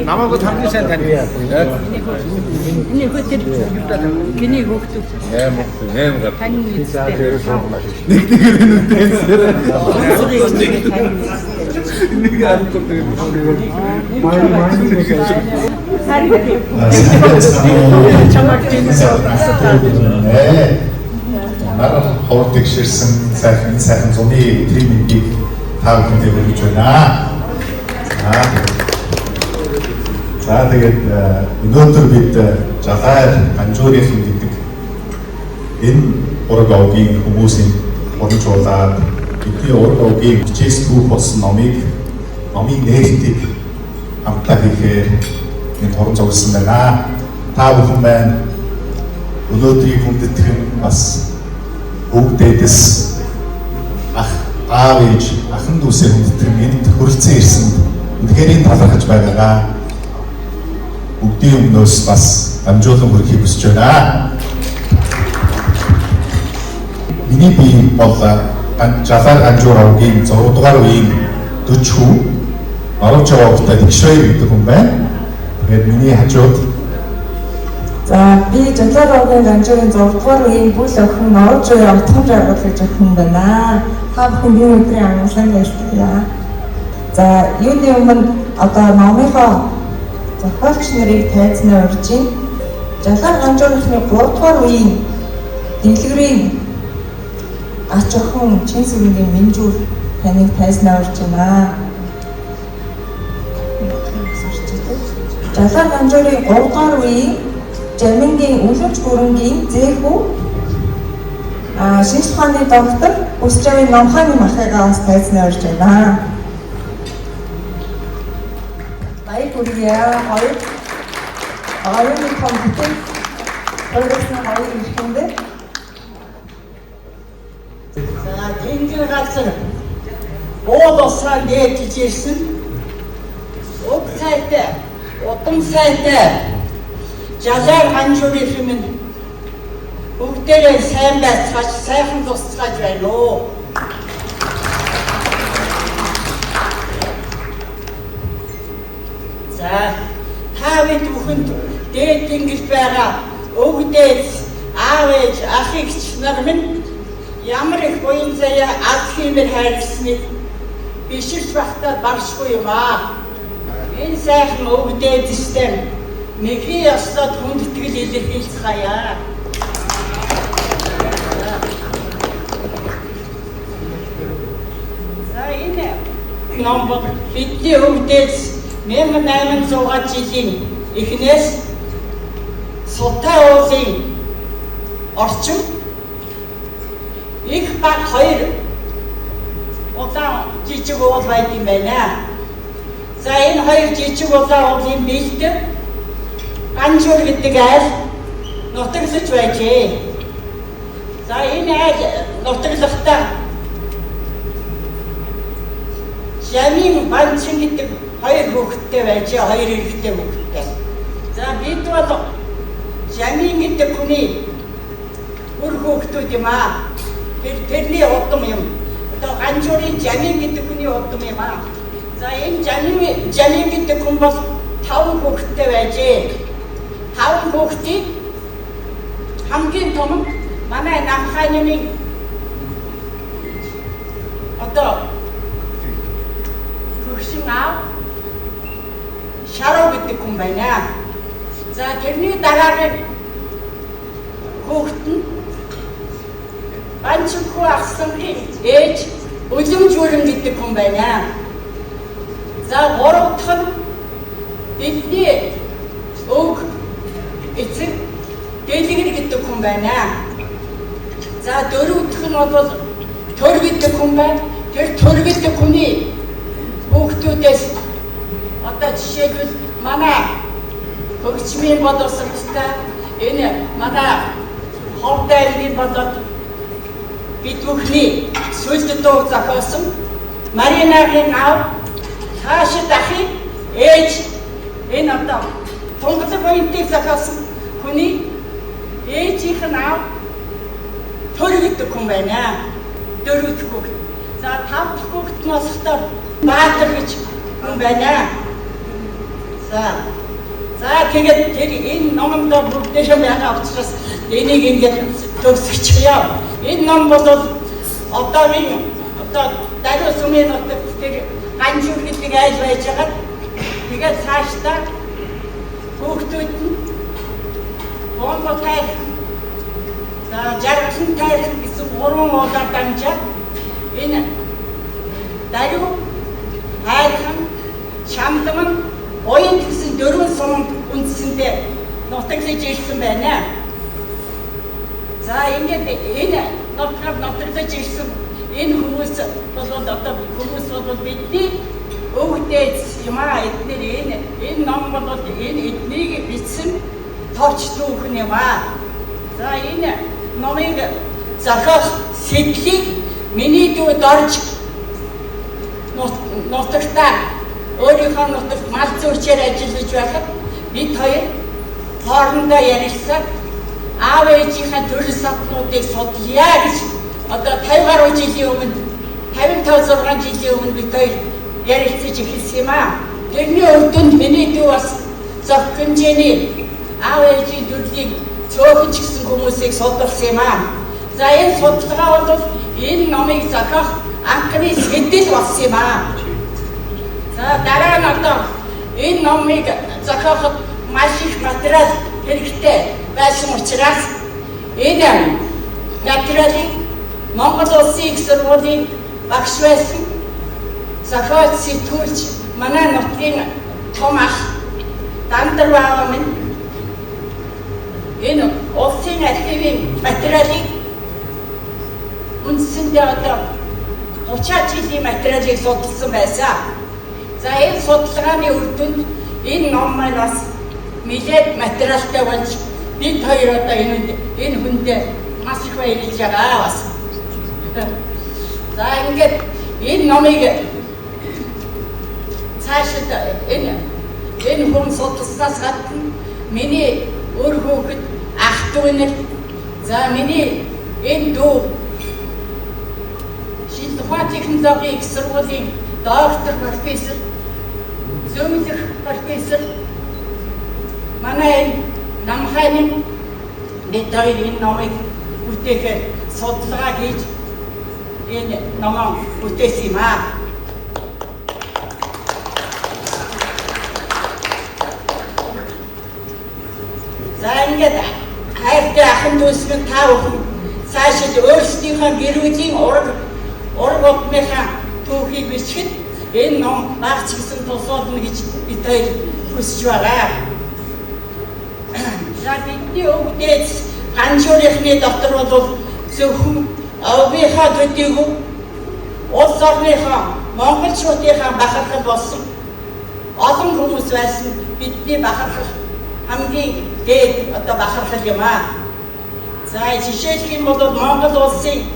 Намайг хамгийн сайн таних. Миний хөтөл миний хүүхдүүд 8 гар. Таны мэдтэй. Нэг нэгээр нүдэнсээр. Нэг аргагүй Нар ховор тэгшэрсэн сайхан сайхан зуны өдрийн мэндийг та бүхэндээ хүргэж байна. За тэгээд өнөөдөр бид Жалаар Ганжуурийнхан гэдэг энэ ураг овгийн хүмүүсийн урамжуулаад бидний ураг овгийн бичээс түүх болсон номыг номын нээлтийг хамтдаа хийхээр энэ туран зогссон байна. Та бүхэн маань өнөөдрийг хүндэтгэх нь бас өвөг дээдэс ах аав ээж ахын дүүсээ хүндэтгэн энд хүрэлцэн ирсэнд үнэхээр талархаж байгаагаа бүгдийн өмнөөс бас дамжуулан хүргэхийг хүсэж байна. Миний бие бол Жалаар Ганжуур овгийн 6 дугаар үеийн 40 хүү Оровч овогтой Тэгшвэр гэдэг хүн байна. Тэгээд миний хажууд За би Жалаар овгийн Ганжуурын 6 дугаар үеийн бүл охин Оровч үеийн отхон жаргал гэж охин байна. Та бүхэн энэ өдрийн амгалан байлтгая. За юуны өмнө одоо номынхоо зохиолч нарыг тайзнаа урьж байна. Жалаар Ганжуурынхны 3 дугаар үеийн дэлгэрийн ач охин Чинсүрэнгийн Минжүүр таныг тайзнаа урьж байна. Жалаар Ганжуурын 3 дугаар үеийн Жамингийн Үлэмж гүрэнгийн зэхүү шинжлэх ухааны доктор Үсжавын Номхааны махыгаа бас тайзнаа урьж байна. Баяр хүргэе. Хоёр оюуны том бүтээл хоёроос хоёр ирэхэндээ. За, тэнгэр газар уул усаа дээдэлж ирсэн. Уг сайтай, удам сайтай Жалаар Ганжуурын хэмээн бүгдээрээ сайн байцгааж, сайхан тусцгааж байна уу. За, та бид бүхэнд дээд тэнгэрт байгаа өв дээд аав ээж ах эгч нар минь ямар их буян заяа аз хиймэр хайрласныг биширч багтаад баршгүй юм аа. Энэ сайхан өв дээдстэй мөхийн ёслоод хүндэтгэл илэрхийлцгаая. За, энэ ном бол бидний өв дээдс 1800 жилийн эхнээс Сутай уулын орчин их баг хоёр улаан жижиг уул байд юм байна. За, энэ хоёр жижиг улаан уулын бэлд Ганжуур гэдэг айл нутаглаж байжээ. За, энэ айл нутаглахдаа Жамин Банчин гэдэг хоёр хүүхэдтэй байжээ, хоёр эрэгтэй хүүхэдтэй. За, бид бол Жамин гэдэг хүний үр хүүхдүүд юм аа. Тэрний удам юм. Одоо Ганжуурын Жамин гэдэг хүний удам юм аа. За, энэ Жамин гэдэг хүн бол 5 хүүхэдтэй байжээ. 5 хүүхдийн хамгийн том нь манай Намхааны одоо хөгшин аав Шаруу гэдэг хүн байна. За, тэрний дараагийн хүүхэд нь Банчхүү ахсангийн ээж Үлэмжүүрэн гэдэг хүн байна. За, гурав дахь нь бидний өвөг эцэг Дэлгэр гэдэг хүн байна. За, дөрөв дэх нь бол Төр гэдэг хүн байна. Тэр Төр гэдэг хүний хүүхдүүдээс одоо жишээлбэл манай хөгжмийн боловсролтой энэ манай Ховд аймгийн болоод бид бүхний сүлд дуу зохиосон Маринагийн аав Хаашид ахын ээж энэ одоо Тунгалаг оюутыг зохиосон хүний ээжийнх нь аав Төр гэдэг хүн байна. Дөрөв дэх хүүхэд. За, тав дахь хүүхэд нь болохоор Баатар гэж хүн байна. За, тэгээд тэр энэ номонд бүгдээ байгаа учраас энийг ингээд төгсгөчихье. Энэ ном бол одоогийн одоо Даруй сүмийн нутагт тэр Ганжуур гэдэг айл байж байгаа. Тэгээд цаашдаа хүүхдүүд нь бомбо тайрхан, за, жаргалан тайрхан гэсэн гурван уулаар дамжаад энэ Даруй, Хайрхан, Чамдман, Уян гэсэн дөрвөн суманд үндсэндээ нутаглаж ирсэн байна. За, ингээд энэ нутгаар нутаглаж ирсэн энэ хүмүүс бол одоо хүмүүс бол бидний өвөг дээдс юм аа. Эднэр энэ ном бол энэ эднийг бичсэн товч түүхэн юм аа. За, энэ номыг зохиох сэдлийг миний дүү Дорж нутагтаа өөрийнхөө нутагт мал зүйчээр ажиллаж байхад бид хоёр хоорондоо ярилцаад аав ээжийнхээ төрөл саднуудыг судлая гэж одоо 50 гаруй жилийн өмнө, 55 6 жилийн өмнө бид хоёр ярилцаж эхэлсэн юм аа. Тэрний үр дүнд миний дүү бас зохих хэмжээний аав ээжийн төрлийг цөөхөн ч гэсэн хүмүүсийг судалсан юм аа. За, энэ судалгаа бол энэ номыг зохиох анхны сэдэл болсон юм аа. За, дараа нь одоо энэ номыг зохиоход маш их материал хэрэгтэй байсан учраас энэ материалыг Монгол Улсын их сургуулийн багш байсан зохиолч, сэтгүүлч, манай нутгийн том ах Дандар баава минь энэ улсын архивын материалыг үндсэндээ одоо 30 жилийн материалыг судалсан байсан. За, энэ судалгааны үр дүнд энэ ном маань бас нэлээд материалтай болж бид хоёр одоо энэ хүндээ маш их баярлж байгаа бас. За ингээд энэ номыг цаашид энэ хүн судалснаас гадна миний өр хүүхэд ах дүү нар, за миний энэ дүү шинжлэх ухааны технологийн их сургуулийн доктор профессор, зөвлөх профессор манай энэ Намхайн бид хоёр энэ номыг бүтээхээр судалгаа хийж энэ номоо бүтээсэн юм аа. За ингээд хайртай ахын дүүс минь та бүхэн цаашид өөрсдийнхөө гэр бүлийн ураг удмынхаа түүхийг бичихэд энэ ном баг ч гэсэн тус болно гэж бид хоёр хүсэж байгаа. За бидний өвгдөөс Ганжуурийнхны дотор бол зөвхөн овгийнхаа төдийгүй улс орныхоо монголчуудынхаа бахархал болсон олон хүмүүс байсан. Бидний бахархал хамгийн дээд одоо бахархал юм аа. За жишээлх юм бол Монгол улсын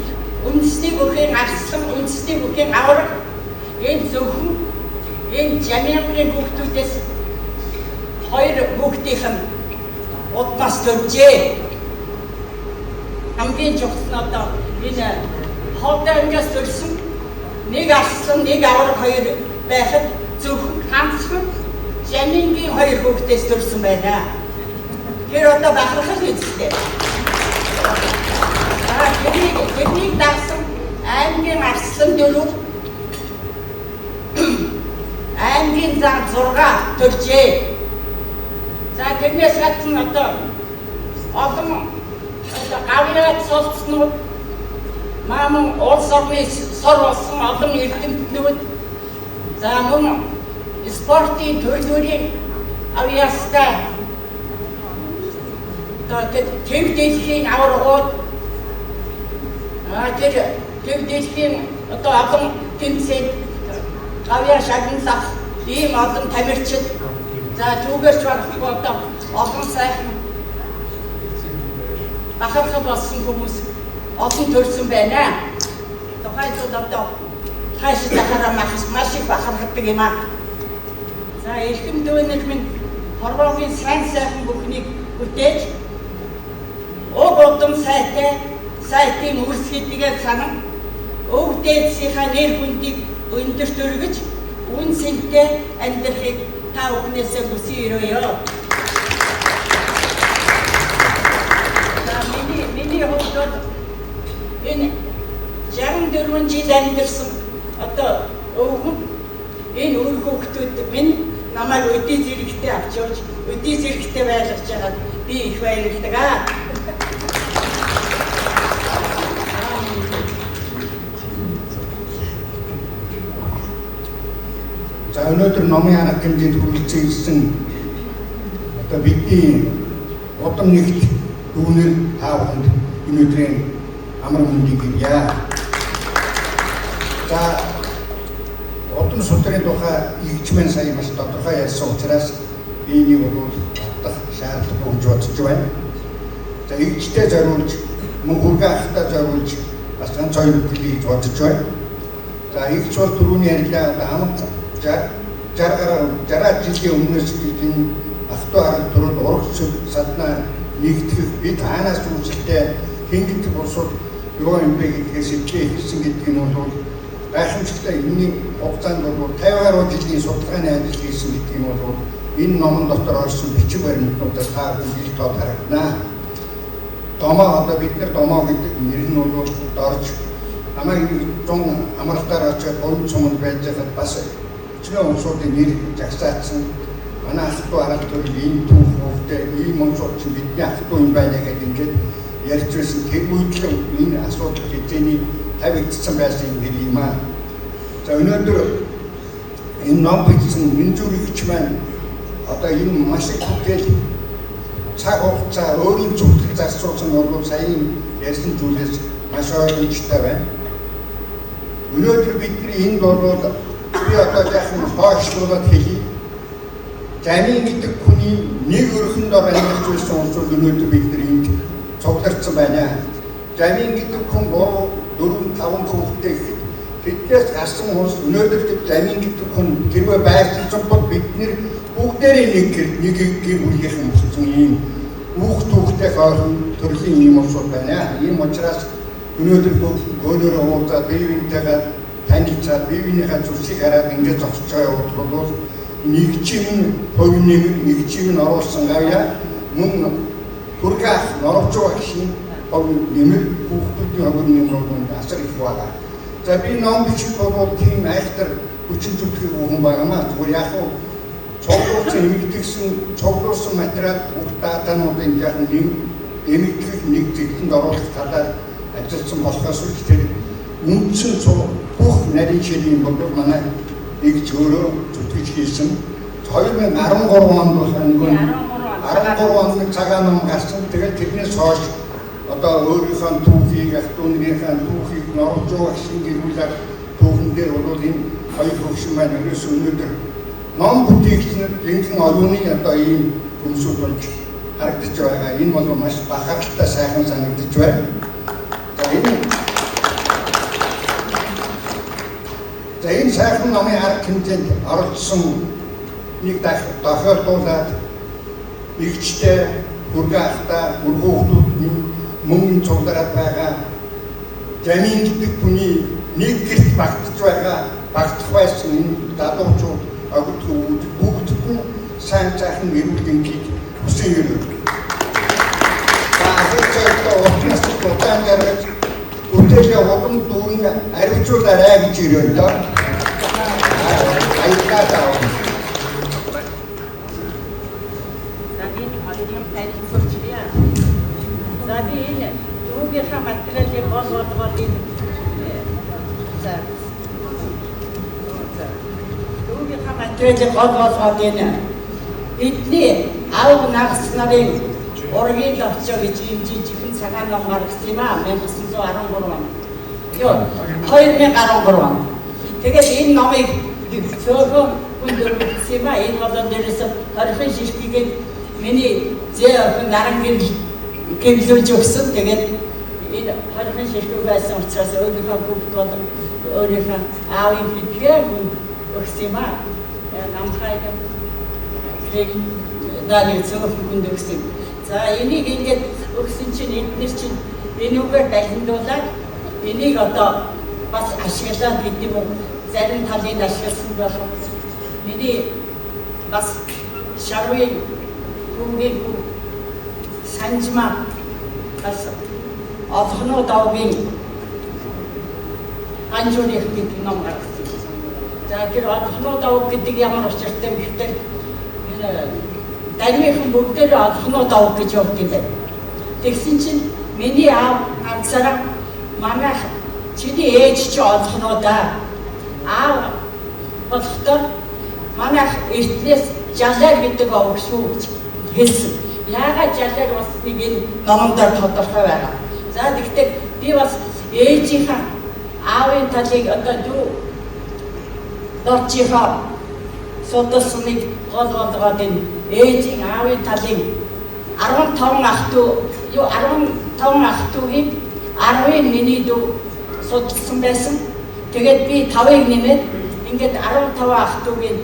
үндэсний бүхийн арслан, үндэсний бүхийн авраг энэ зөвхөн энэ Жамиангийн хүүхдүүдээс хоёр хүүхдийнх нь удмаас төржээ. Хамгийн чухал нь одоо энэ Ховд аймгаас төрсөн нэг арслан, нэг авраг хоёр байхад зөвхөн ганцхан Жамингийн хоёр хүүхдээс төрсөн байна. Тэр одоо бахархал үстэй. Тэрнийг дагсан аймгийн арслан 4, аймгийн зан 6 төржээ. За тэрнээс гадна одоо олон одоо гавьяат сулцнууд, мааман улс орны сор болсон олон эрдэмтнүүд, за мөн спортын төрлийн авьяастай одоо төв дэлхийн аваргууд, тэр төв дэлхийн одоо олон тэмцээнд гавьяа шагналах ийм олон тамирчид, за түүгээрч барахгүй одоо олон сайхан бахархал болсон хүмүүс олон төрсөн байна. Тухайлбал одоо хаашаа захаараа маш их бахархдаг юм аа. За эрхэм дүүнер минь хорвоогийн сайн сайхан бүхнийг бүтээж уг удам сайтай сайтын үрс гэдгээр санан өв дээдсийнхаа нэр хүндийг өндөрт өргөж үн цэнтэй амьдрахыг та бүхнээсээ хүсэн өрөөё. За миний хувьд бол энэ 64 жил амьдарсан одоо өвгөн энэ үр хүүхдүүд минь намайг өдий зэрэгтэй авч явж өдий зэрэгтэй байлгаж байгаад би их баярлалаа. За өнөөдөр номын арга хэмжээнд хүрэлцэн ирсэн одоо бидний удам нэгт дүүнер та бүхэнд энэ өдрийн амар мэндийг хүргье. За удам судрын тухай игч мэн сая маш тодорхой ярьсан учраас би энийг бол давтах шаардлагагүй гэж бодож байна. За игчтэй зориулж мөн хүргэ ахтай зориулж бас ганц хоёр үг хэлье гэж бодож байна. За игч бол түрүүний ярьлаа одоо хамаг 60 гаруй 60 жилийн өмнөөс энэ ах トゥ арга түрүүд урагш саднаа нэгтгэх бид хаанаас үүсэлтэй хингид улсууд юу юм бэ гэдгээс сэтлээ эхэлсэн гэдг нь бол гайхамшигтай. Энэний хугацаанд бол 50 гаруй жилийн судалгааны ажил хийсэн гэдг нь бол энэ номон дотор орсон бичиг баримтнуудаас та бүхэн ил тод харагдана. Домоо одоо бид нар домоо гэдэг нэр нь бол дорж намайг 100 амралтаар очиод буян цуманд байж байхад бас өчнөө улсуудын нэр жагсаацсан. Манай ах トゥ арга төрөл ийм түүх хүүхдээ ийм улсууд чинь бидний ах トゥ юм байна гэдэг ингээд ярьж байсан. Тэр үед л энэ асуудал хэзээний тавигдсан байсан юм гэр юм аа. За өнөөдөр энэ ном бичсэн Минзүрэгч маань одоо энэ маш их бүтээл цаг хугацаа өөрийн зүтгэл зарцуулсан бол саяын ярьсан зүйлээс маш ойлгомжтой байна. Өнөөдөр бидний энд бол би одоо жаахан хойшлуулад хэлье. Замын гэдэг хүний нэг өрхөн дор амьдарч байсан улсууд өнөөдөр бид нар энд цугларсан байна. Замын гэдэг хүн 3 4 5 хүүхэдтэй гэхэд тэднээс гарсан хүмүүс өнөөдөр тэр Замин гэдэг хүн хэрвээ байрлалсан бол бид нэр бүгдээрээ нэг гэр нэг гэр бүлийнхэн болсон ийм үүх түүхтэй хойхон төрлийн ийм улсууд байна. Ийм учраас өнөөдөр гөөнөрөө уулзаад бие биентэйгээ танилцаад бие биенийхээ зүсийг хараад ингэж зогсож байгаа явдал бол нэгжим нь хувь нэмэр, нэгжим нь оруулсан гавьяа мөн Хүргэх норовчуу агшийн хувь нэмэр, хүүхдүүдийн хувь нэмэр бол асар их байгаа. За би ном бичих бол тийм айхтар хүчин зүтгэх хүн байгаамаа. Зүгээр яг уу цуглуулсан эмэгдэгсэн цуглуулсан материал бүх датануудын яг нэм эмэгдэх нэг зэгтэнд оруулах талаар ажилласан болохоос үл тэр үндсэн бүх нарийн ширийн бол манай нэгж өөрөө зүтгэж хийсэн. 2013 онд болох нэг 13 онд цагаан ном гарсан. Тэгээд тэрнээс хойш одоо өөрийнхөө түүхийг, ах дүү нарынхаа түүхийг норовжуу агшин гэрүүлээд түүхэн дээр бол энэ хоёр хөгшин маань ерөөсөө өнөөдөр ном бүтээгч нар жинхэнэ оюуны одоо ийм хүмүүсүүд болж харагдаж байгаа. Энэ бол маш бахархалтай сайхан санагдаж байна. За энэ сайхан номын арга хэмжээнд оролцсон нэг тохиолдуулаад нэгжтэй хүргэ ахта хүргэн хүүхдүүд мөнгөн цуглараад байгаа Замин гэдэг хүний нэг гэрт багтж байгаа багтах байсан энэ залуучууд огт хөвгүүд бүгдд нь сайн сайхан эрүүл энхийг хүсэн юм. За ахыцтай уртнаас удаан жаргаж бүтээлээ удам дүүрэн ариучуулаарай гэж ирээ доо. Баярлалаа таа. За би нэг хоёр юм танилцуулчихъя. За би энэ түүгийнхаа материалыг гол болгоод энэ за за түүгийнхаа материалыг гол болгоод энэ бидний авга нагс нарын ургийн ловчоо гэж ийм жижигхэн цагаан ном гаргасан юм аа 1913 он. Йоо 2013 он. Тэгээд энэ номыг цөөхөн хүн дөрвөлдсөн юм аа. Энэ бол нэрээс хорихын ширхгийг миний зээ охин наран гэрэл гэмлүүлж өгсөн. Тэгээд энэ хорихын ширхэг байсан учраас өөрийнхөө хүүхд болон өөрийнхөө аавын хэдгээр хүн өгсөн юм аа. Намхай гэх дааны цөөхөн хүнд өгсөн. За энийг ингээд өгсөн чинь эднэр чинь энүүгээр дахиндуулаад энийг одоо бас ашиглаад гэдэг юм уу зарим талыг ашигласан болох. Миний бас шарвын хүүгийн хүү Санжма бас олгонууд овгийн Анжууных гэдэг ном гаргасан. За тэр олгонууд овг гэдэг ямар учиртай юм гэхээр энэ дармийнхан бүгдээрээ олгонууд овг гэж явд юм байна. Тэгсэн чинь миний аав ганцаараа манайх чиний ээж чи олгоноо да. Аав болохдоор манайх эртнээс жалаар гэдэг овг шүү гэж хэлсэн. Яагаад жалаар болсныг энэ номон дээр тодорхой байгаа. За тэгвэл би бас ээжийнхаа аавын талыг одоо дүү доржийнхаа судалсныг гол болгоод энэ ээжийн аавын талын 15 ах дүү юу 15 ах дүүгийн 10-ыг миний дүү судалсан байсан. Тэгээд би 5-ыг нэмээд ингээд 15 ах дүүгийн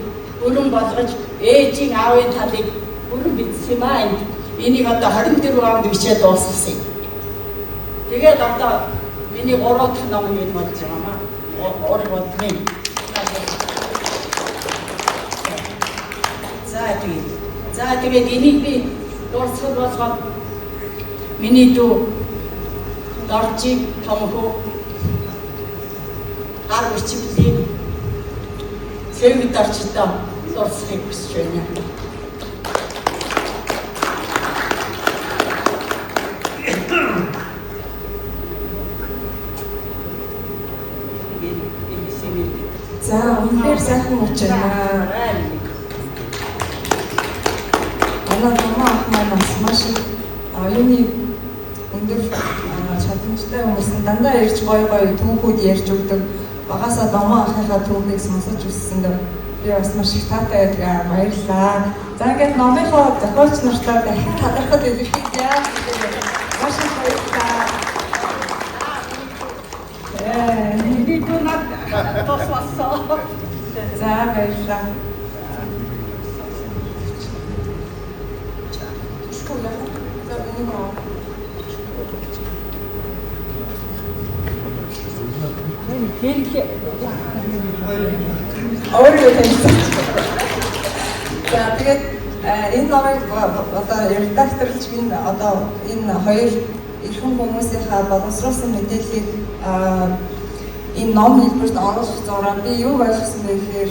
өрөн болгож ээжийн аавын талыг өрөн бичсэн юм аа энд. Энийг одоо 24 онд бичээд дуусгасан юм. Тэгээд одоо миний 3 дахь ном нь болж байгаа юм аа. Ураг бодны. За тэгээд. За тэгээд энийг би дурсгал болгоод миний дүү Доржиг томхоо гар бичмэлийг цэвэг дорчтой дурсахыг хүсэж байна. За үнэхээр сайхан учирнаа. Манай томоо ах маань бас маш их оюуны өндөр чадамжтай хүмүүс нь дандаа ирж гоё гоё түүхүүд ярьж өгдөг. Багасаа домоо ахынхаа түүхийг сонсож өссөн. Би бас маш их таатай байдаг. Баярлалаа. За ингээд номынхоо зохиолч нартаа дахин талархал илэрхийлье. Маш их баярлалаа. Тус болсон. За, баярлалаа. За, миний Хэрэглээ. Өөрөө танилцсан. За, тэгээд энэ номыг одоо редакторлж, энэ одоо энэ хоёр эрхэм хүмүүсийнхаа боловсруулсан мэдээллийг энэ ном хэлбэрт оруулах зураа би юу ойлгосон бэ гэхээр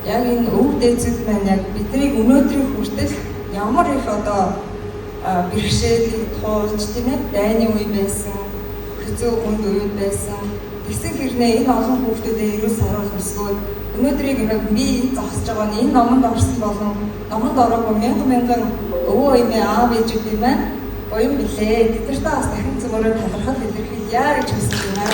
яг энэ өв дээдсүүд маань яг биднийг өнөөдрийн хүртэл ямар их одоо бэрхшээлийг туулж, тийм ээ, дайны үе байсан, хэцүү хүнд үе байсан. Тэгсэн хэрнээ энэ олон хүүхдүүдэд эрүүл саруул өсгөөд өнөөдрийг яг би энэ зогсож байгаа нь энэ номонд орсон болон номонд ороогүй мянган мянган өвөө эмээ, аав ээжүүдийн маань уян билээ. Тэд нартай бас дахин цөмөрөө талархал илэрхийлье гэж хүсэж байна.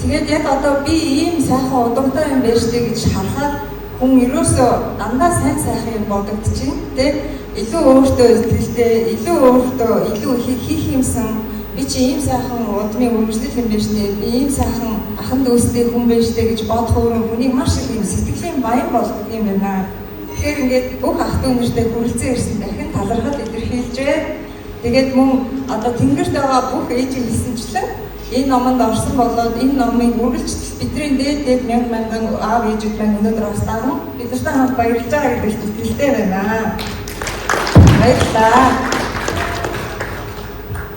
Тэгээд яг одоо би ийм сайхан удамтай юм байж тээ гэж харахаар хүн ерөөсөө дандаа сайн сайхан юм бодогдчихээн, тэ? Илүү өөртөө итгэлтэй, илүү өөртөө илүү хийх юмсан, би чи ийм сайхан удмын үргэлжлэл юм байж тээ, би ийм сайхан ахан дүүстэй хүн байж тээ гэж бодох өөрөө хүнийг маш их юм сэтгэлийн баян болгодог юм байна. Тэгэхээр ингээд бүх ах дүү нартай хүрэлцэн ирсэн дахин талархал илэрхийлжээ. Тэгээд мөн одоо тэнгэрт байгаа бүх ээжийн хэлсэнчлэн энэ номонд орсон болоод энэ номыг үргэлж бидний дээд дээд мянга мянган аав ээжүүд маань өнөөдөр бас даган бид нартай хамт баярлж байгаа гэдэгт итгэлтэй байна. Баярлалаа.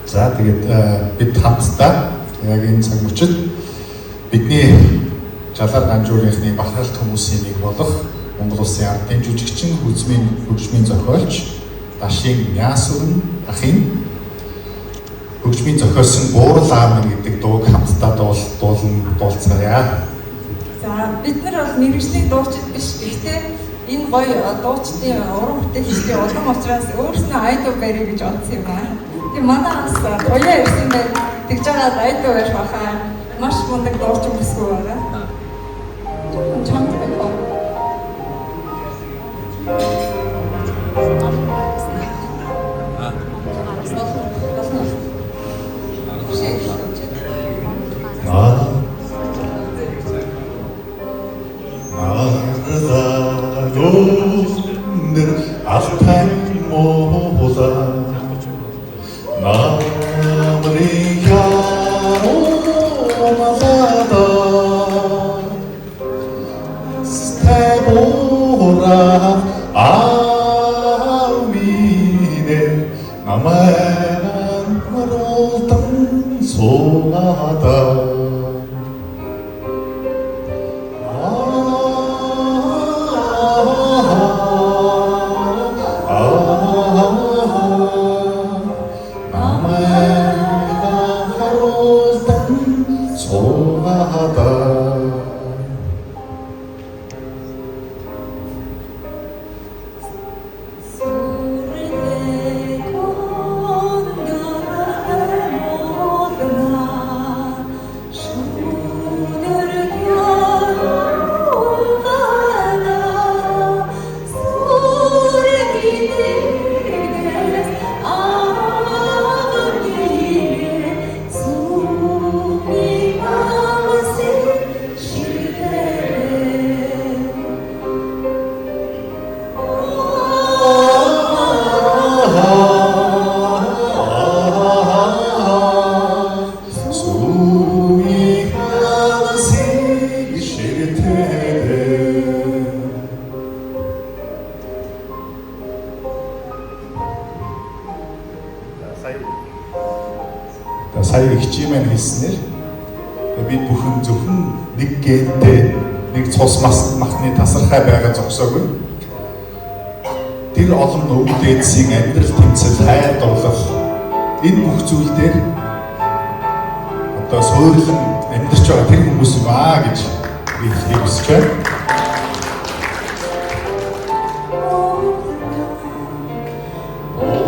За, тэгээд бид хамтдаа яг энэ цаг мөчид бидний Жалаар Ганжуурынхны бахархалт хүмүүсийн нэг болох Монгол Улсын ардын жүжигчин, хөгжмийн зохиолч Дашин Яасүрэн ахын хөгжмийн зохиосон "Буурал аав минь" гэдэг дууг хамтдаа дуулан дуулцгаая. За, бид нар бол мэргэжлийн дуучид биш. Гэхдээ энэ гоё дуучдын уран бүтээлчдийн улам учраас өөрснөө айдуу барья гэж бодсон юм аа. Тэгээ манай бас туяа ирсэн байна. Тэгж байгаа айдуу барих баха. Маш мундаг дуучин бүсгүй байгаа. Жохон чанга байх уу? Болно. Болно. Биш. Өндөр алтай муула намрын яромалада стебора аумине намайг харуулдан суугада. Намайг харуулдан суугада. Сүмийн хавсыг ширтээ. Сая эгчийн маань хэлснээр бид бүхэн зөвхөн нэг гентэй, нэг цус мас махны тасархай байгаа зогсоогүй. Тэр олон өвөг дээдсийн амьдрал тэмцэл, хайр дурлал, энэ бүх зүйл дээр одоо суурлан амьдарч байгаа тэр хүмүүс юм аа гэж би хэлхийг хүсэж байна.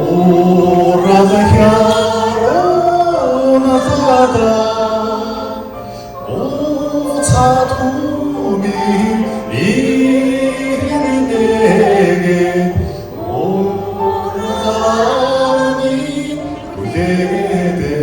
Урал хяроналада уцаад хүмин ирнэгэ уралны хүлээдэ.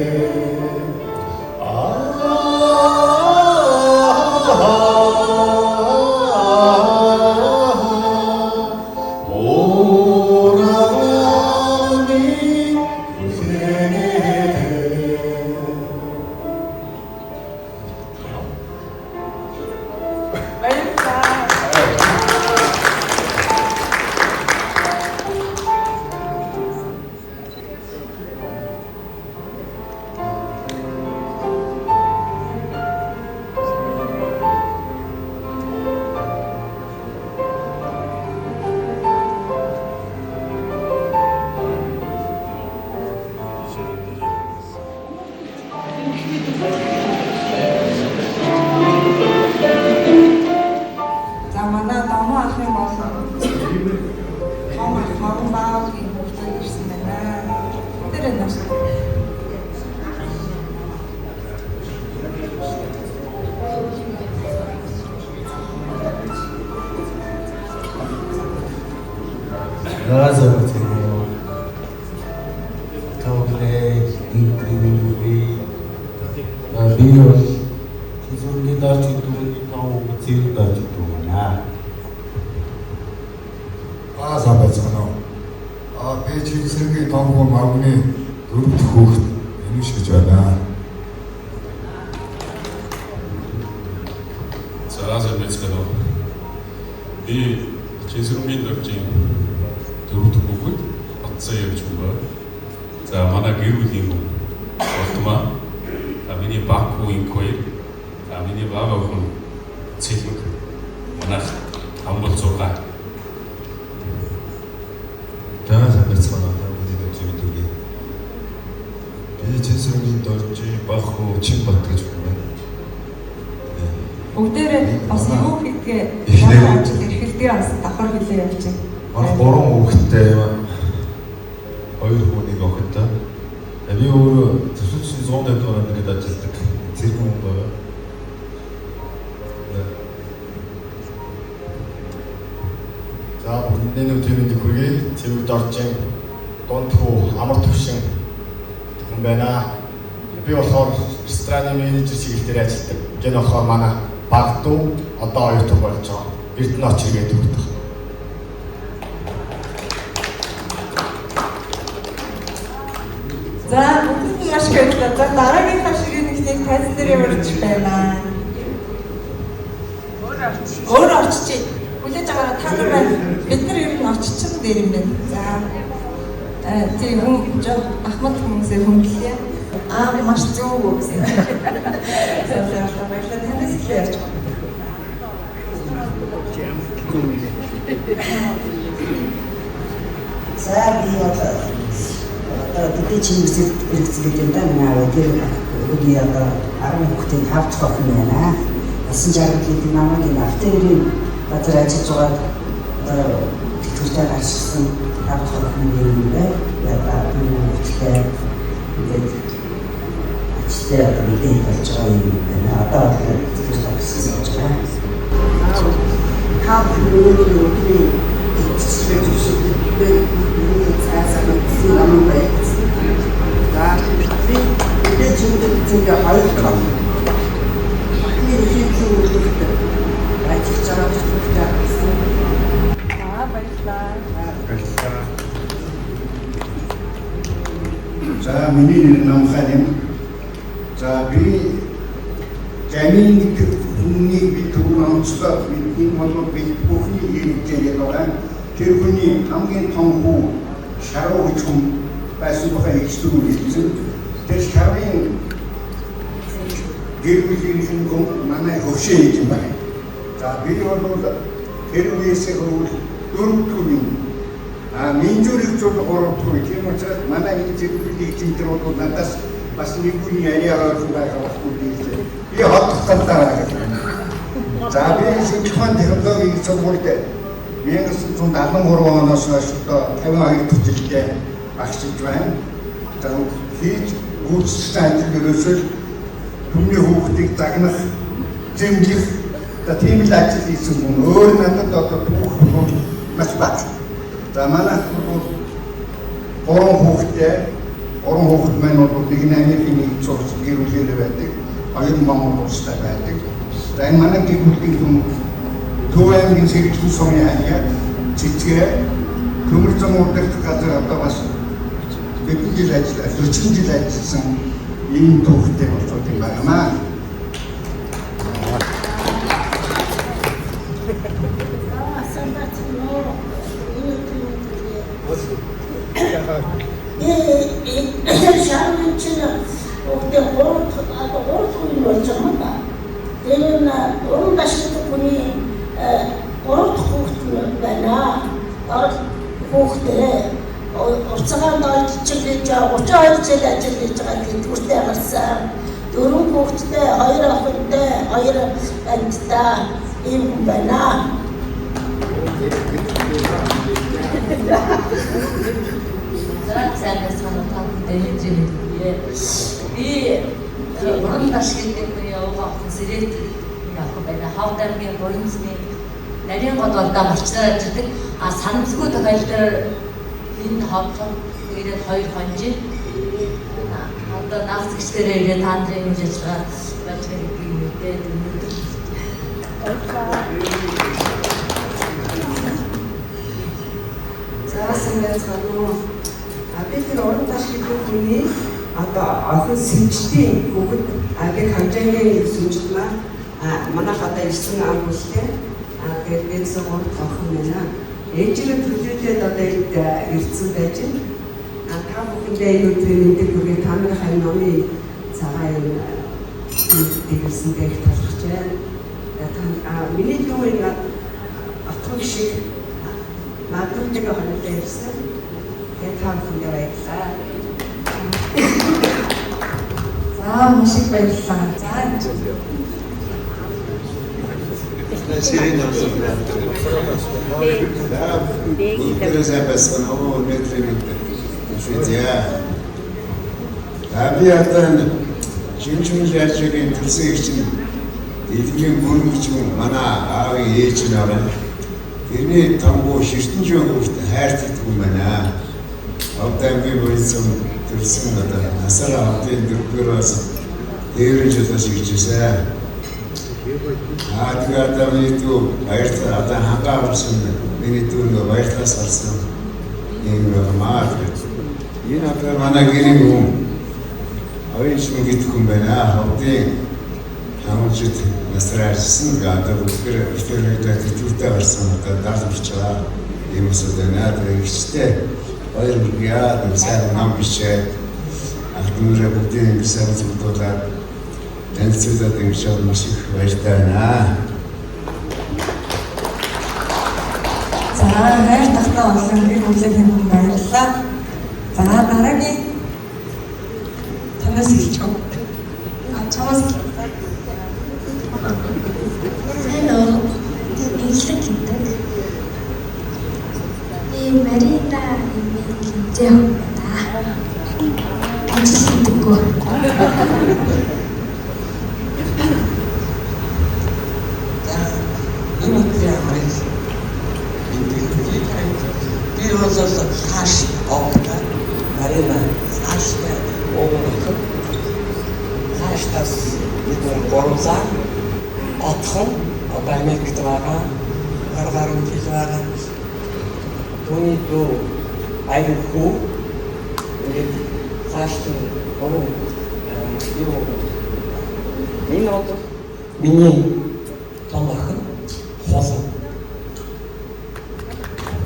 За, сайн байцгаана уу. Та бүхэндээ энэ би бол Чинсүрэнгийн дорж гэдэг хүний том хүмүүс зэрэг дорж гэдэг байна. Аа, сайн байцгаана уу. Аа, би Чинсүрэнгийн том хүн Мавгны дөрөв дэх хүүхэд Энүүш гэж байна. За, сайн байцгаана уу. Би Чинсүрэнгийн доржийн дөрөв дэх хүүхэд Батсан явж хүн байна. За, манай гэр бүлийн хүн Болтмаа. За, миний баг хүү Инквэ. За, миний баг охин Цэлмэг. Манайх хамбал 6. За, сайн байцгаана уу. Та бүхэнд өдрийн мэнд хүргэе. Би Чинсүрэнгийн доржийн баг хүү Чинбат гэж хүн байна. Бүгдээрээ бас юу хийдгээ Эхнэр. ямар ажил эрхэлдгээ бас давхар хэлээ явж байна. Манай гурван хүүхэдтэй, хоёр хүү, нэг охинтой. За, би өөрөө төсөлсөн 150 дугаар ангид ажилладаг цэргийн хүн байна. За, бүгдэнд энэ өдрийн мэндийг хүргэе. Цэвэг доржин дунд хүү Амар Төвшин хүн байна. Би болохоор рестораны менежер чиглэл дээр ажилладаг. Энэ болохоор манай баг дүү, одоо оюутан болж байгаа. Эрдэнэ очир гэдэг үг. За, бүгдэнд нь маш их баярлалаа. За, дараагийнхаа ширээнийхийг тайзан дээр урьж байна. Өөр орчиж. Хүлээж аваарай, та нар байна. Бид нар ер нь очичин дээр юм байна. За. Тийм хүн жоо ахмад хүмүүсээ хүндлэе. Аа, маш зөв гэсэн. За, за, баярлалаа. Танаас эхлэе ярьж байгаа. За, би бол одоо тэдний Чингисэд хэрэгцээд юм да, манай аав тэр хүний одоо 10 хүүхдийн 5 дахь охин байна. Насан жаргал гэдэг намайг энэ автоэрийн газар ажиллаж байгаад одоо тэтгэвртэй гарчсан 5 дахь охин юм байна. Одоо би хүүхдтэй ингээд ажилтаа одоо мэдээ болж байгаа юм байна. Одоо бол тэтгэвртэй гарсан болж байгаа. Та бүхэн өнөөдрийн өдрийн итгэжлээ зөвшөөрдөг миний цаасаа мэдсэн юм байна. За, би мэдээ чимдэг зингээ хоёр дахь охин. Охины хийх үйлдвэрт ажиллаж байгаа бүхтэй болсон. За, баярлалаа. Баярлалаа. За, миний нэр Намхан юм. За, би Жамин гэдэг хүнийг би түрүүн онцлоод бидний бол бид бүхний иргэдээр байгаа. Тэр хүний хамгийн том хүү Шаруу гэж хүн байсан тухай их түрүү хэлсэн. Тэр Шарын гэр бүлийн хүн манай хөвшөө хийж юм байна. За, би бол тэр үеэсээ хөвөл дөрөв юм. А Минжүүрийг зүйл гурав дахь үе. Тийм учраас манай энэ гэр бүлийн центр бол надаас бас нэг хүний арай ойрхон байгаа болохгүй гэж би хотох талаар гэж байна. За, би шинжлэх ухааны технологийн сургуульд 1973 оноос хойш одоо 52 дахь жилдээ багшилж байна. За, хийж гүйцэтгэсэн ажил ерөөсөө түмний хүүхдийг загнах, зэмлэх, за, тийм л ажил хийсэн хүн. Өөр надад одоо түүх бол маш бага. За, манай бол гурван хүүхэдтэй, гурван хүүхэд маань бол нэг нь Америкийн нэгдсэн улс гэр бүлээрээ байдаг, хоёр нь Монгол улстай байдаг. За, энэ манай гэр бүлийн хүн Төв аймгийн сэргэлэн сумын хаяа цэцгээ төмөр зам удирдах газар одоо бас хэдэн жил ажиллаа, 40 жил ажилласан ийм түүхтэй болцоод юм байна. Сайн байцгаана уу. Энэ өдрийн би шарвын чинь хүүхдээ гурав одоо гурав дахь хүн болж байгаа юм да. Тэр нь уран дашдаг хүний гурав дахь хүүхэд нь байна. Дор хүүхдээ урцгаанд орж хийж байгаа, 32 жил ажил хийж байгаа тэтгэвртэй гарсан. Дөрвөн хүүхэдтэй, хоёр охинтой, хоёр амьттай ийм хүн байна. За, сайн байцгаана уу, та бүхэндээ хэмжээ мэдье. Би уран даш гэдэг хүний овоо охин Сэрэт охин байна. Ховд аймгийн Буянзны Нарийн гол болдоо малчнаар ажилладаг. А санамсаргүй тохиолдолд энэ ховлон тэгээд хоёр хонжин одоо нагц гिचдэрээ ирээд та нарын үйл ажиллагаа болж байгаа гэдгийг мэдээд өнөөдөр За сайн байцгаана уу? Би тэр уран таш гэдэг хүний одоо охин сэмжтийн хүүхэд тэр ханжаагийн сэмжт маа манайх одоо ирсэн ам бүлтэй. Тэгээд дээдсэн гурав охин байна. Ээжээрээ төлөөлөөд одоо энд ирсэн байж байна. Та бүхэндээ энэ өдрийн мэндийг хүргэе. Та нарын энэ номын цагаан юм дэгэрсэндээ их талархаж байна. Та миний дүү энэ отгон шиг наадмын хоногтой ирсэн. Тэгээд та бүхэндээ баярлалаа. За маш их баярлалаа. За Сэрийн намсан байна. Бүгдээрээ сайн байсан уу? Өнөөдрийн мэнд. За. Би одоо жинжин жажигийн төрсөн их чинь эдгээр бүрэн гэж манай аавын ээж нь орно. Тэрний тамгуу ширтэн хүүхд хайрт гэдэг юм байна. Овдамгийн бүрэн төрсөн одоо насаараа хотын дөрөвдүгээр дээврэн жолооч иржээ. Тэгээ одоо миний дүү баярлалаа. Одоо хангаа авсан миний дүү нөгөө баярлалаас гарсан юм байна. Энэ одоо манай гэрийн хүн оюун шүн гэдэг хүн байна. Хотын хамжид насраа ажилласан. Одоо бүгдээр битэрээ тэтгэвртэй гарсан одоо дарж орч байгаа юм усуд байна. Тэгээ ихтэй баяр хүргье. Сайн ном бичээд ах дүүрээ бүгдийг ингэ сайн зөвлөдүүлээд танилцуулаад ингэж маш их баяртай байна. За хайр тахтаа болсон гэр бүлийн хүн баярлалаа. За дараагийн танаас эхэлж байна. Чамаас Сайн уу? Инглэг гэдэг. Би Марита нэмийн хэмжээ хүн байна. Ажил хийдэггүй. За энэ өдрийн амрыг мэндэлгүй. Би бол хааш овтой Марина хааштай ууган хаштас бид гурлаа отхон одоо Америкт байгаа 20 гаруй жил байгаа. Түүний дүү аян хүү ингээд хааштай гурван юу энэ бол миний том охин хулан.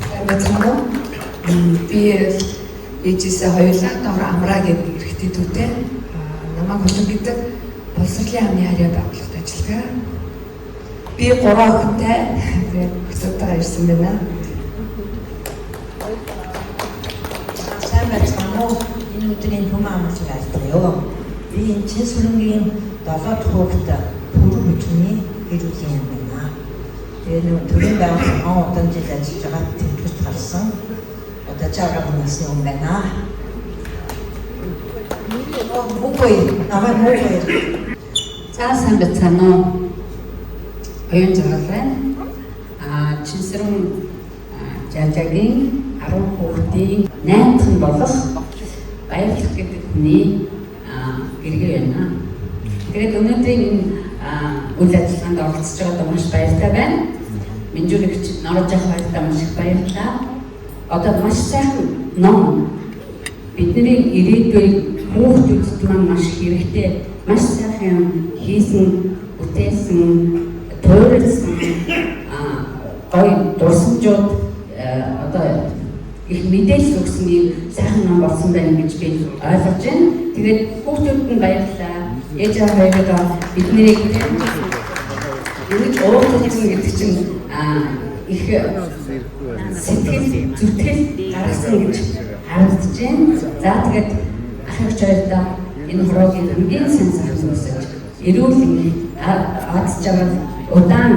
Сайн байцгаана уу? Би ээжээсээ хоёулаа дор Амраа гэдэг эрэгтэй дүүтэй. Намайг Хулан гэдэг боловсролын амны харьяа байгууллагад ажилладаг. Би гурван охинтой. Тэгээд бусадтайгаа ирсэн байна. Сайн байцгаана уу? Энэ өдрийн хүм амлаж байлаа. Би энэ Чинсүрэнгийн 7 дахь хүүхэд пүрэг хүчний гэр бүлийн юм байна. Тэгээ нэг төрийн байгууллага он удаан жил ажиллаж байгаа тэтгэврт гарсан. Одоо 60 насны хүн байна. Үгүй, намайг муугүй. За сайн байцгаана уу? Оюун жаргал байна. Чинсэрэн жажагийн 10 хүүхдийн 8 дахь нь болох баярлах гэдэг хүний гэргээ байна. Тэгээд өнөөдрийн энэ үйл ажиллагаанд оролцож байгаадаа маш баяртай байна. Менжүүлэгч Норож ах хоёртаа маш их баярлалаа. Одоо маш сайхан ном бидний ирээдүйн хүүхдүүдэд маань маш хэрэгтэй, маш сайхан юм хийсэн, бүтээсэн, туурилсан гоё дурсамжууд одоо их мэдээлэл өгсөн юм сайхан ном болсон байна гэж би ойлгож байна. Тэгээд хүүхдүүдэд нь баярлалаа. Ээж аав хоёроо биднийг ингэж уулзсан гэдэг чинь их сэтгэл зүтгэл гаргасан гэж харагдаж байна. За тэгээд ах эгч хоёрдоо энэ хороогийн хамгийн сайн сайхан өсөж эрүүл аз жаргал удаан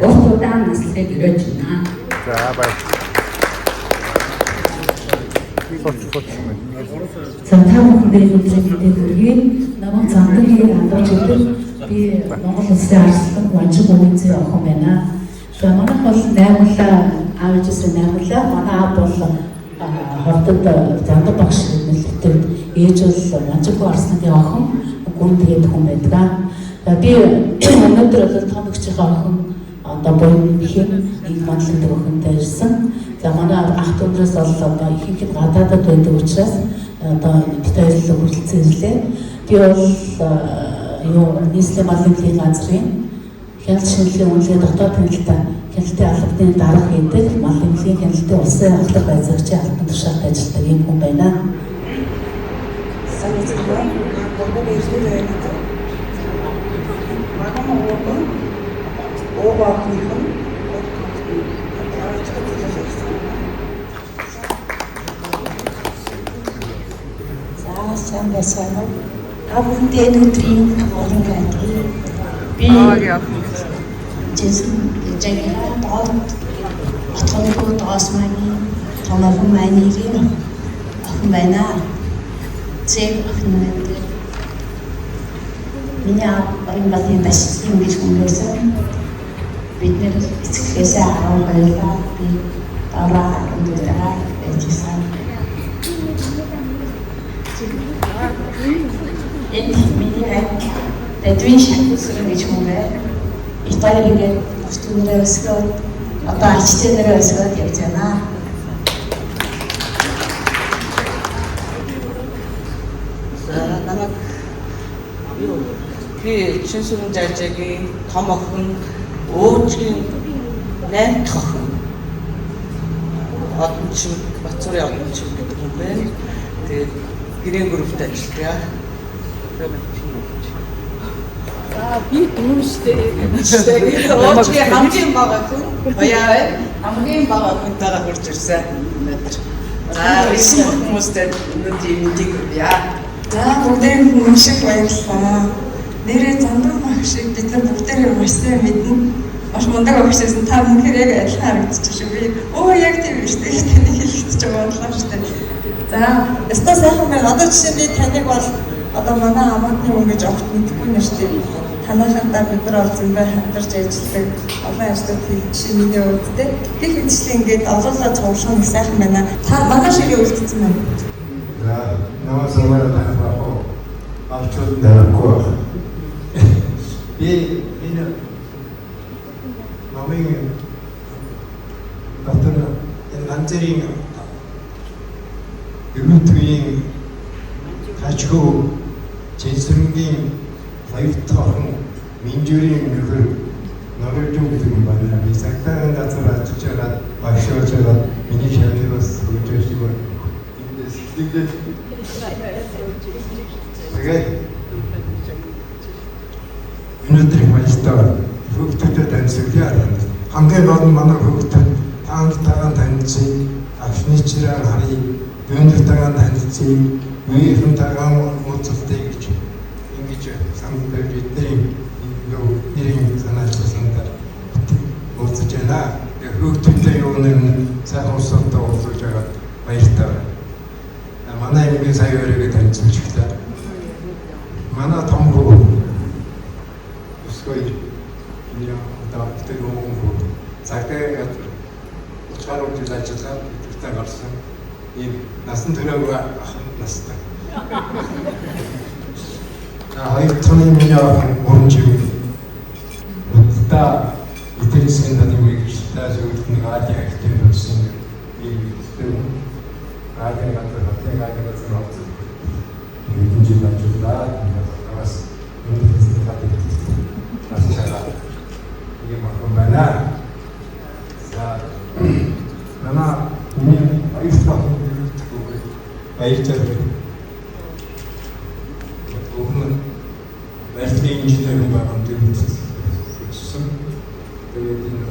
урт удаан наслахыг өрөөж байна. За баярлалаа. За та бүхэндээ энэ өдрийн мэндийг хүргэе. Намайг Зандагийн андууч гэдэг. Би Монгол Улсын арслан Ванжиг үгэнзээ охин байна. За, манайх бол наймлаа, аав ээжээсээ наймлаа. Манай аав бол Хордод Зандаг багш нэлээд, ээж бол Манжигүй Арслангийн охин гүн тэгээд хүн байдаг. За, би өнөөдөр бол том эгчийнхээ охин одоо буян ихэн нэг манлайдаг охинтой ирсэн. За, манай ах дүүнээс бол одоо ихэнх нь гадаадад байдаг учраас одоо бид хоёр хүрэлцэн ирлээ. Би бол юу нийслэлийн мал эмнэлгийн газрын хяналт шинжилгээ үнэлгээ дотоод хяналтаа хяналтын албаны дарга гэдэг мал эмнэлгийн хяналтын улсын ахлах байцаагчийн албан тушаалд ажилладаг юм хүн байна. Сайн байна. Бургу ирсэн байдаг. Манай ууган уугааныхан ирсэн. За, сайн байцгаана уу? Та бүхэндээ энэ өдрийн олон байлгүй. Би Жинсэн жагиа доод отгонгүй доос маань том охин маань охин байна. Зэг охин байна. Миний аав Барин Башин гэж хүн байсан. Бид нэр эцэгхээсээ 10 баялаа. Би дараа 14 байж байсан. Энд миний анги Дэдвин Шакусрын гэж хүн байна. Их хоёр ингээд өстөнөрөө өсгөөд одоо ачтэнэрээ өсгөөд явж байна. За, намайг юу би Чинсүрэн жажагийн том охин, өөжгийн 8 дахь охин. Одон чимэг, Бацуурын одон чимэг гэдэг хүн байна. Тэгээд гэрийн группт ажилладаг. За, би дүүштэй. Өөжгийн хамгийн бага охин Баяа байна. Хамгийн бага охинтойгоо хурж ирсэн өнөөдөр. За, ирсэн хүмүүстэй өнөөдрийн мэндийг хүргье. За, бүгдээрэнд нь маш их баярлалаа. Нэрээ Зандаг багшийг бид нар бүгдээрээ маш сайн мэднэ. Маш мундаг багш байсан. Та үнэхээр яг адилхан харагдчих шүү. Би өө яг тийм биш үү гэж таны хэлэгдэж байгаа бодлоо шүү дээ. За, ёстой сайхан байна. Одоо жишээ нь би таныг бол одоо манай хамаатны хүн гэж огт мэдэхгүй нэ шүү дээ. Танайхантаа бид нар бол зөндөө хамтарч ажилладаг. Олон ажлууд хийж, жишээ миний хувьд те. Гэх мэтчлэн ингээд олоолаа цуглах нь сайхан байна. Та манай шигээ үлдсэн байна. За, намайг самара танах авчуд дарахгүй. Би энэ номын дотор энэ ганцэрийн дөрөвдүгийн тажгүй Жинсэрэнгийн хоёр дахь охин Минжүүрийн нөхөр Норвежийн гэдэг юм байна. Би цагтаагийн газар ажиллаж байгаа, багш болж байгаа. Миний шавныг бас хөгжөөж байна. Эндээс сэтгэлдээ тэгээд өнөөдөр их баяртай байна. Хүүхдүүдэд танилцуулъя. Хамгийн гол нь манай хүүхдүүд таан танилцъя, агшны чирээр харъя, дүүнэртэйгээ танилцъя, үеийнхэнтэйгээ уулзалтыг гэж ингэж санал тавьж бидний нэрийн санаачилсанаар уулзаж байна. Тэгээ хүүхдүүдтэй юу нэг сайхан усуутай уулзаж байгаа баяртай байна. Манай эмгийн сая өрөөгээ танилцуулж өглөө. Манай том хүү өсгөө миний одоо тэр хүү цагтаа газар 30 гаруй жил ажиллаад идэвхтэй гарсан. Ийм насан туршаагүй ах настай. А хоёр дахь миний охин уран чиг. Удаа эдийн засгийн талын мэргэжилтэй зөвлөлт нэг Азийн актив болсон ийм мэргэжилтэй. Азийн газар хотын Азийн газар орсон. Хэдэн жил ажиллаад бас өндөр засгийн талын бас чагаа ийм охин байна. За, манай миний хоёр дахь охин баяр жаргал. Өхөн барилгын инженер хүн байгаа юм дээр үзсэн. Тэгээд энэ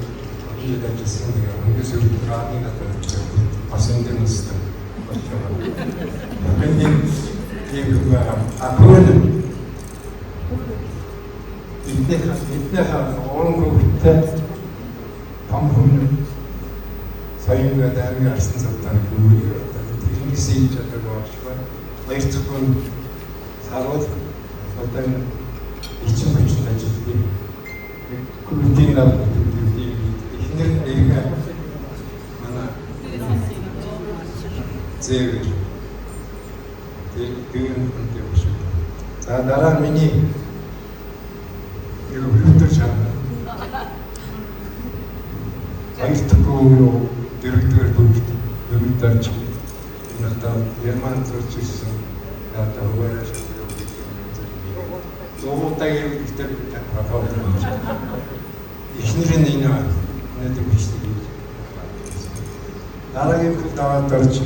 жил ажилласан, тэгээ хамгийн сүүлд радийн газар бас энэ дэр настай болж байгаа. Энэ тийм хүн байгаа. А хөрөн эднийхээ гурван хүүхэдтэй том хүн саяхан аймгийн арсан цавтаа гүрээ тэрнээс хийж чадаагүй болж байна. Хоёр дахь хүн сарвал одоо энэ эрчим хүчит ажилладаг. Күртийн над гэдэг ийм Эхнэр нэг манай зээвэр. Тэр дүүн юм шиг. За дараа нь миний юу хөвтөр чам. Хоёр дахь юу дөрөвдүгээр бүлэгт өмд орж энэ одоо Герман зурж ирсэн. Одоо хуваарь юу гэдэг юм. Зугуудаа гэдэг тань байна. Эхнэр нь энэ өнөөдөр бичлэг хийж. Дараагийн хөл даваад орж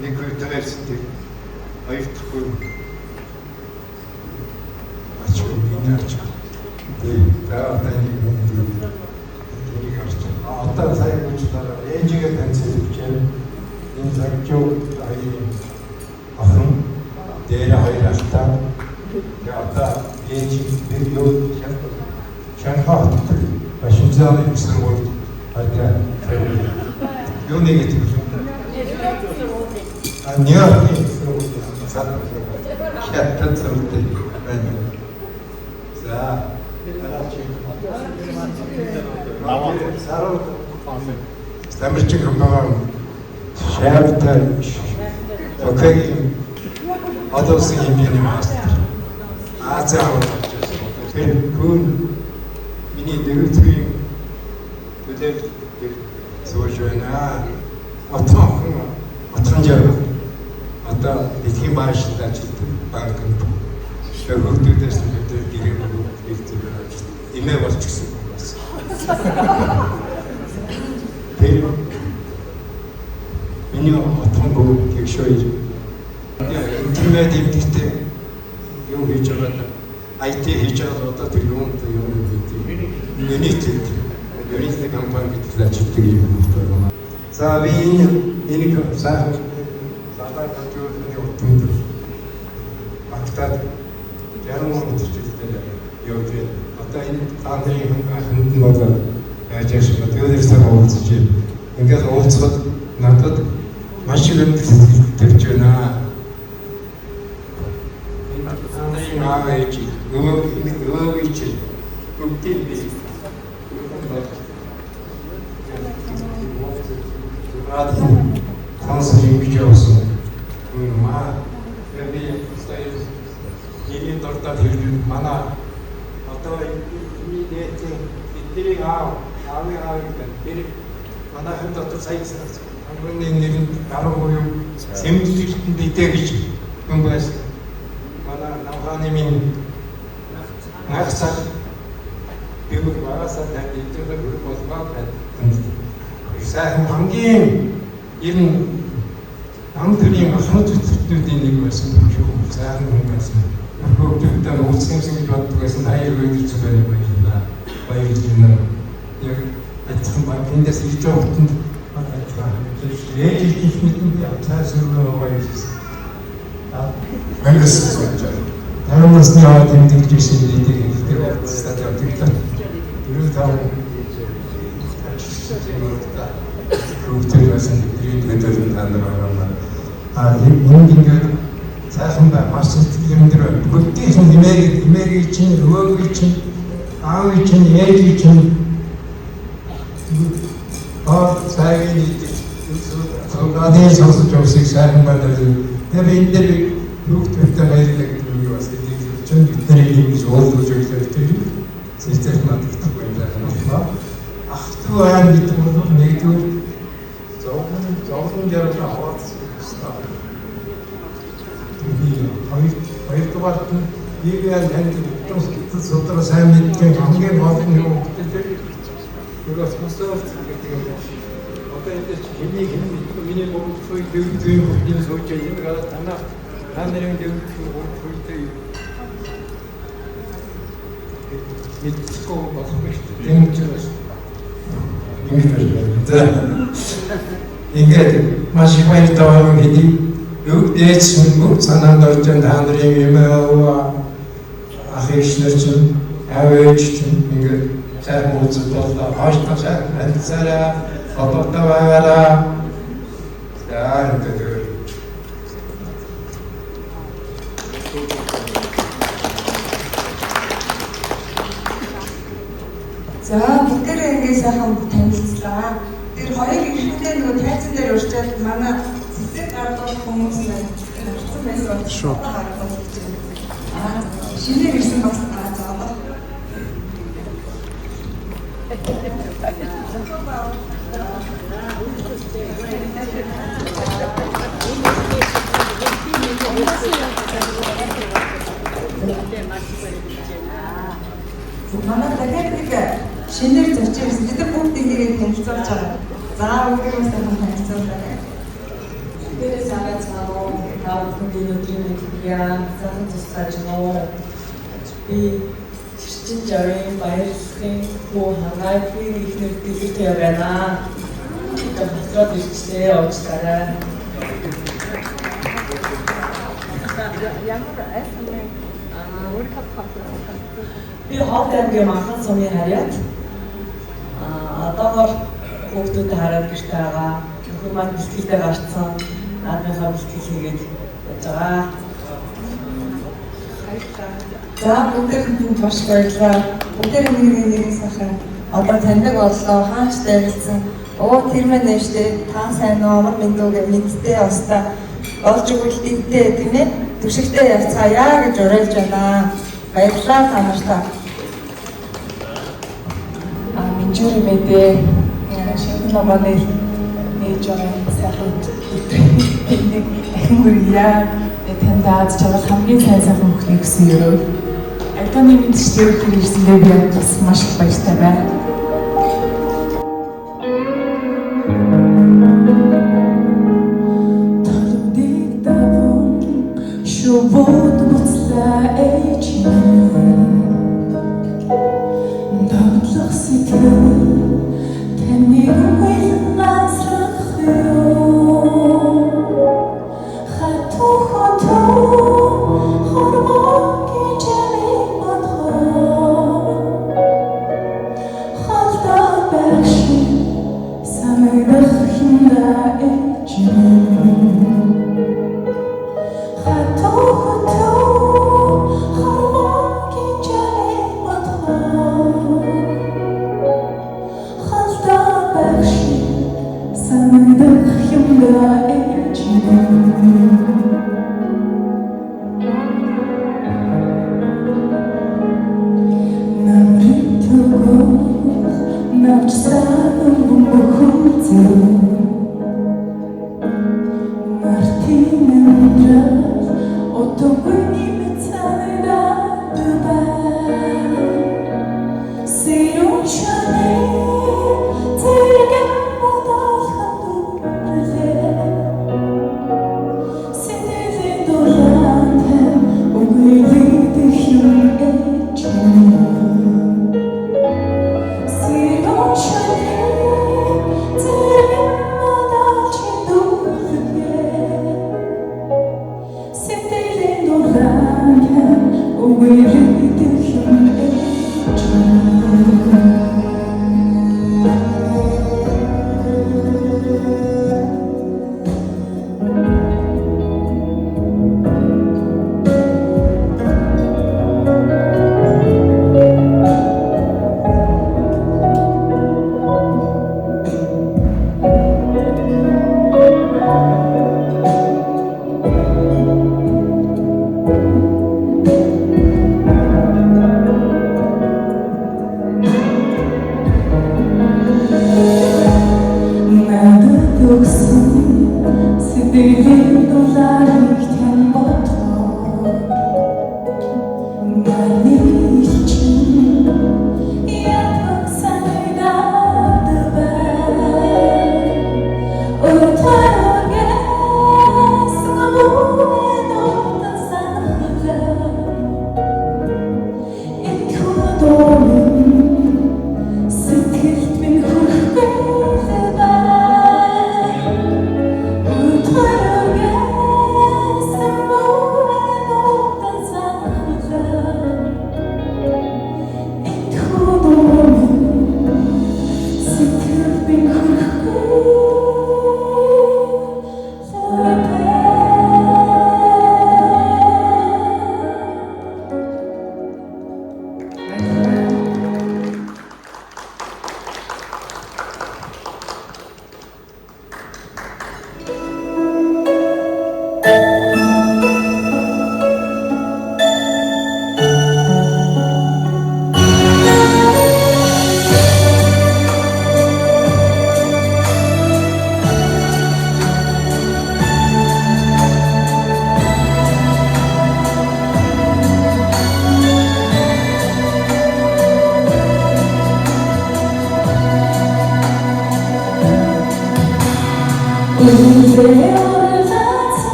нэг хөлтөө ирсэн тэр хоёр дахь хөл ач энэ ач. Тэгээ за одоо энэ хүн энийг орж. Одоо сая гүч дараа ээжигээ танилцуулж байна. Энэ загжуу хоёрын охин дээр хоёр алтаа. Тэгээ одоо ээж тэр юу Шанхай хотод Шинжааны их сургуульд одоо юу нэг гэдэг юм. А Нью-Йоркийн их сургуульд цаад хятад сургууль байна. За дараа чи саруу Самарчин компани шавта окей одоо улсын хэмжээний мастер Азийн аварга болж байсан. Тэр хүн миний дөрөвдүгийн төлөөлөл тэр сууж байна. Отхон хүн отхон жаргал одоо дэлхийн байршилд ажилладаг банкнд хүүхдүүдээс нь бид гэрээ нэг зүгээр ажилладаг. Эмээ болчихсон хүн бас. Тэр миний отхон бүү тэгшөө интернет эмдэгтэй юу хийж байгаа IT хийж байгаа одоо тэр юунд юм гэдэг Unity Unity компани гэдэг ажилладаг юм байна. За би энэ сайхан залаа компьютерны утанд багтаад 63 өдөр явж байна. Одоо энэ та нарын ханд нь бол яаж яаш бэ? Тэр сайн уулзаж байна. Ингээд уулзахад надад маш их өндөр сэтгэл төрж байна. Энэ та нарын аав ээж өвөө чи бүгдийг би сонсож ингэж явсан. Маа би сая нэрийн дурдаад хэлбэл манай одоо миний дээдийн тэдний аав аавын аав гэдэг тэр манай хэн дотор сая хамгийн нэрэнд даруй буюу сэмжлэгтэн дидэ гэж хүн байсан. Манай намхааны минь нагсаг би багасаа танд эдгээр хөрөг болмоо танд. Сайхан хамгийн ер нь нам төрийн ахмад зүтгэгчдүүдийн нэг байсан юм шүү. Сайхан хүн байсан. Хүүхдүүдтэй уулзах юмсан гэж боддог байсан. Та хоёр ирж байгаа юм байна. Баярлалаа. байна. Яг адилхан банкиндээс ирж байгаа хотонд ажиллаа. Ээж их мэдэн би цааш руу баярлалаа. Мангас сууж. 50 насны аваа тэмдэглэж ирсэн нийтийг хэлдэг стад явдаг л. 45 хүүхдүүд байсан бидний төлөөлөн та нар байгаа. А энд ингээд сайхан бай маш сэтгэл өндөр бай. Бүгдийн нэмээг нэмэгийг чинь өвөөгийг чинь аавыг чинь ээжийг чинь боо сайгийн нийтийг радио сонсож явсыг сайхан байна. Тэр энэ дээр хүүхдүүдтэй баярлалаа гэдэг нь бас энийг чинь бидний юм гэж уулзаж өглөө тэр систем надад юм сайхан боллоо. Ах トゥ айн гэдэг бол нэгдүгээр зовлон жаргалаа хаваацсан ёстой. Би хоёрдугаарт нь би танд утас судраа сайн мэддэг хамгийн гол нь юу гэдэг тэр бас мосоор гэдэг юм. Одоо энэ чи хэний хэн мэдгүй миний гурав дөрөв хүүхдийн сууж юм гараад танаа та нарын дөрөв гурав хүүхдээ мэдхгүй болохгүй шүү дээ. Тийм учраас ингэж байна. За. Ингээд маш их баяртай байна гэдэг дээдс мөн санаанд орж та нарын юм аа ах эгч нар чинь аав ээж чинь ингээд сайхан уулзалт боллоо. Хойш сайхан танилцаарай. Холбоотой байгаарай. За ингээд За, бүгдээрээ ингээд сайхан танилцлаа. Тэр хоёр эрхэмдээ нөгөө тайзан дээр урьчаад манай цэцэг гаргах хүмүүс маань орсон байсан бол Шууд. харагдаж байна. Аа, шинээр ирсэн бас аа за одоо. Манай дахиад нэг шинээр зочин ирсэн. Бид нар бүгд энийгээ танилцуулж байгаа. За, бүгдээ сайхан танилцуулаа. Дээрээ сайн цаана та бүхэнд энэ өдрийн мэнд хүргье. Сайхан туслаж гинөө. Би Чирчин жавын баярлахын хүү хангайгийн эхнэр Дэлгэртэй байна. Одоо хоцроод ирчлээ уучлаарай. Ямар аль сумын өөрийнхөө тухай Би Ховд аймгийн Манхан сумын харьяат. Одоогоор хүүхдүүдэд хараад гэрте байгаа. Нөхөр маань бэлтгэлдээ гарцсан. Наадмынхаа бэлтгэл хийгээд байж байгаа. За, бүгдээрэнд маш их баярлалаа. Бүгдээр нэг нэг нэг сайхан одоо таньдаг боллоо. Хаач танилцсан. Оо, тэр мэн нэштэй та сайн уу, амар мэндүү гэ мэдтэй баста болж өгвөл дэнтэй тийм ээ. Түшигтэй явцгаая гэж уриалж байна. Баярлалаа та нартай. Минжүүри мэдээ шинэ номоны нээж байгаа сайхан өдрийг дахин хүргье. Танд аз жаргал хамгийн сайн сайхан бүхнийг хүсэн өрөө. Альтаны мэдчилээ өгөх ирсэндээ би бас маш их баяртай байна. Толгодыг даван шувууд буцлаа ээж минь. Догтлох сэтгэл таны үйл газрах юу. Хатуу хотуу хорвоогийн чамийг бодгоо. Холдоо байх шиг санагдах юм да ээж минь. Хатуу хотуу хорвоогийн чамийг бодгоо. Холдоо байх шиг санагдах юм да ээж минь. Намрын төгөөх навчсан бөхөлзөө. Мартин амьдрал утгагүй нэмэт санагдаад байна. Сэрүүн шөнийн зэрэг бодолхон дүрлээ. Сэтгэлийн дулаантай үгэлдэх юм ээж минь. Сэрүүн шөнийн зэрэг бодолч дүрлээ. Сэтгэлийн дулаантай үгэлдэх юм ээж минь.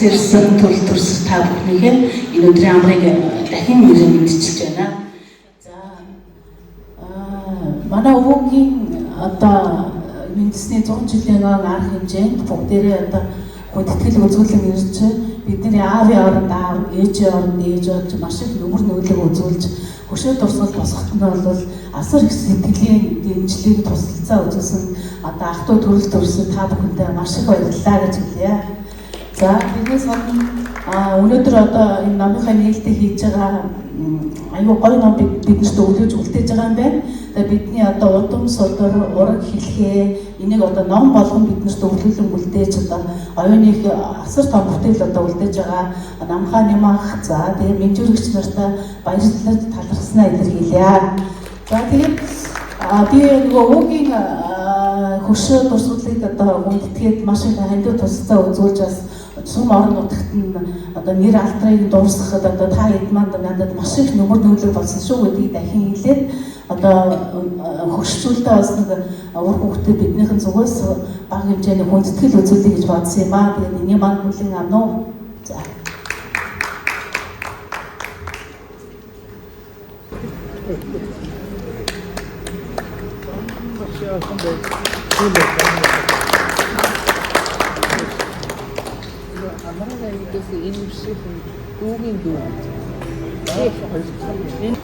Ирсэн төрөл төрс та бүхнийхээ энэ өдрийн амрыг дахин ирэн мэдчилж байна. За манай өвөгийн одоо үндэсний 100 жилийн арга хэмжээнд бүгдээрээ одоо хүндэтгэл үзүүлэн ирж бидний аавын оронд аав, ээжийн оронд ээж болж маш их нүгэр нөлөг үзүүлж хөшөө дурсгал босгоход нь бол асар их сэтгэлийн дэмжлэг тусалцаа үзүүлсэн одоо ах トゥ төрөл төрсөн та бүхэндээ маш их баярлалаа гэж хэлье. За тэрнээс гадна өнөөдөр одоо энэ номынхаа нээлтийг хийж байгаа аюу гоё ном биднэрт өвлөж үлдээж байгаа юм байна. Тэгээ бидний одоо удам судар, ураг хэлхээ энийг одоо ном болгон биднэрт өвлөлөн үлдээж одоо оюуны асар том бүтээл одоо үлдээж байгаа намхаа нямах за тэгээ менжүүрэгч нартай баярлаж талархснаа илэрхийлье. За тэгээд би нөгөө өвгийн хөшөө дурсгалыг одоо хүндэтгээд маш их хандив тусалцаа үзүүлж бас сум орон нутагт нь одоо нэр алдрыг дуусгахад одоо та хэд манд надад маш их нүмер нөлөг болсон шүү гэдгийг дахин хэлээд одоо хөршүүлдэ бас нэг ур хүүхдээ биднийхэн зүгээс бага хэмжээний хүндэтгэл үзүүлье гэж бодсон юм аа. Тэгээд энийг манд бүлэн авна уу? За. Амраа гэдээс энэ шиг дүүгийн дүү гэж. Тэр хоёр дахь.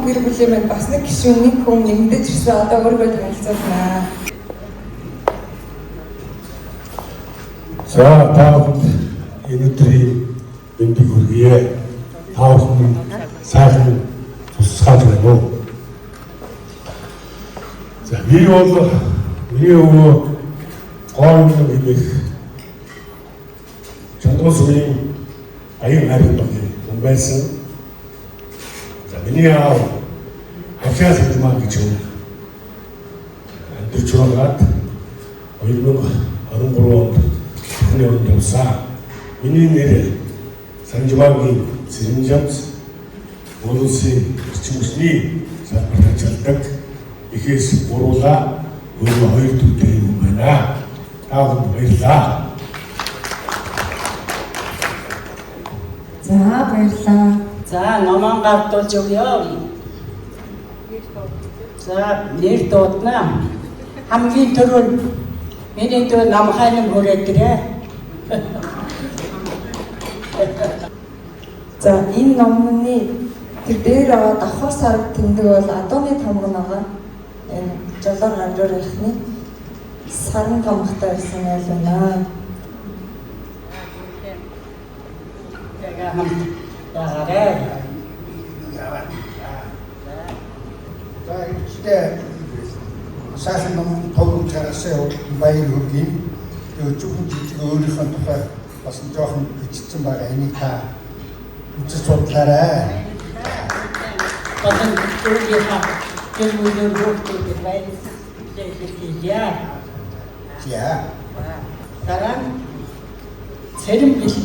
гэр бүлийн маань бас нэг гишүүн нэг хүн нэмэгдэж ирсэн. Одоо өөрийгөө танилцуулнаа. За та бүхэнд энэ өдрийн мэндийг хүргье. Та бүхэн сайхан тусгаад байна уу? За би бол миний өвөө Гоон хэмээх Чондгон сүмийн Аян харин багийн хүн байсан. За миний аав Хавчаа Санжмаа гэж хүн амьдарч байгаад 2023 онд Бурхны оронд явсан. Миний нэр Санжмаагийн Цэрэнжамц Улсын эрчим хүчний салбарт ажилладаг. Эхээс гуруулаа өөрөө хоёр дүүтэй юм байна. Та бүхэнд баярлалаа. За баярлалаа. За номон гардуулж өгье. За нэр дуудана. Хамгийн түрүүнд миний дүү Намхайнам хүрээд ирээ. За энэ номны тэр дээр байгаа давхар сараг тэмдэг бол Адууны тамга байгаа. Энэ Жолоор Ганжуурынхны саран тамгатай байсан айл байна. Тэгээ хамт байгаарай. За ихтэй сайхан ном товч гаргасан явдалд баяр хүргэе. Тэгээ өчигдөр жижиг өөрийнхөө тухай бас жоохон бичсэн байгаа. Энийг та үзэж судлаарай. Болон өөрийнхөө гэр бүлийн хүүхдүүдэд баярлалаа илэрхийлье. За. Дараа нь Цэрэмбэл.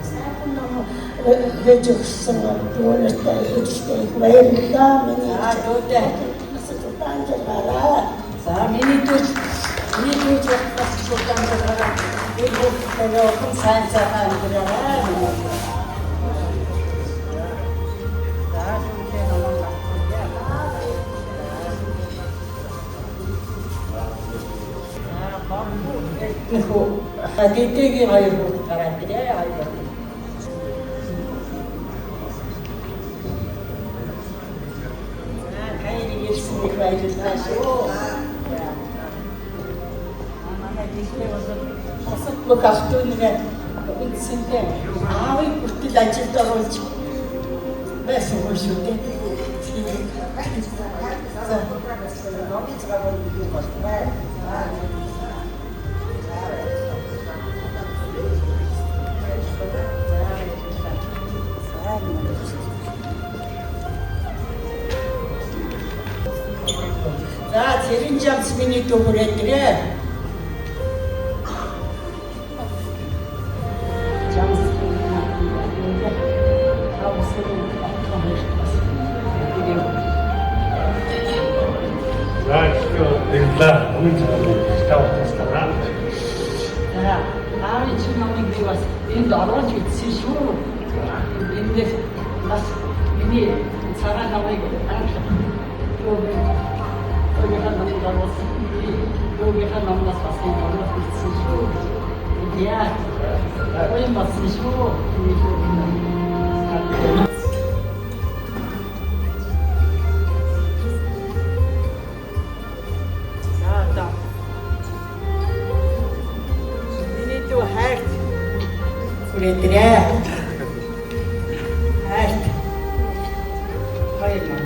Сайхан ном хийж өгсөн дүүнертэй ээжтэй их баярлалаа. Миний дүүдээ бас удаан жаргалаа. За миний дүүч бас удаан жаргалаа. Би хүүхдтэйгээ улам сайн сайхан амьдраарай. За шүнжээ номон гардуулъя. За борхуу хэдийгээр хоёр хүүхд гараад ирээ хоёр. За кайрыг ирсэн их баярлалаа шүү. Манай дэхлээ бол бусад бүх ах дүүнээ үндсэндээ аавыг хүртэл ажилд оруулж байсан хүн шүү дээ. За номын цагаар юу болтугай. За Цэрэнжамц миний дүү хүрээд ирээ. Жамс За баярлалаа. Номын цагаар та бүхэнд За аавын чинь номыг би бас энд оруулж үзсэн шүү. Эндээс бас миний цагаан номыг анх дүүгийнхаа номыг оруулсан. Би дүүгийнхаа номноос бас энд оруулж үзсэн шүү. Яа. Уян болсон шүү. За одоо миний дүү хайрт хүрээд ирээ. Хайрт. Хоёр ном.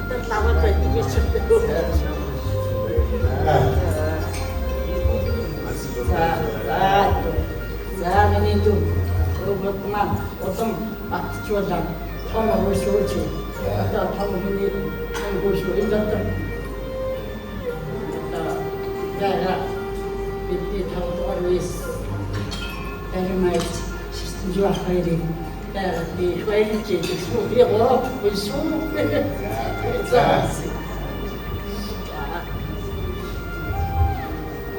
Тэр лавад байдаг гэж. За за за миний дүү өвөдмаа улам батчуулаа том хөөшөөч. Одоо том хүний том хөөшөө энэ дотор одоо яа бидний 5 дугаар үеэс даримайч ширтэн ах хоёрыг байгаад би их баярлж байдаг шүү. Би гурав хүн шүү. За.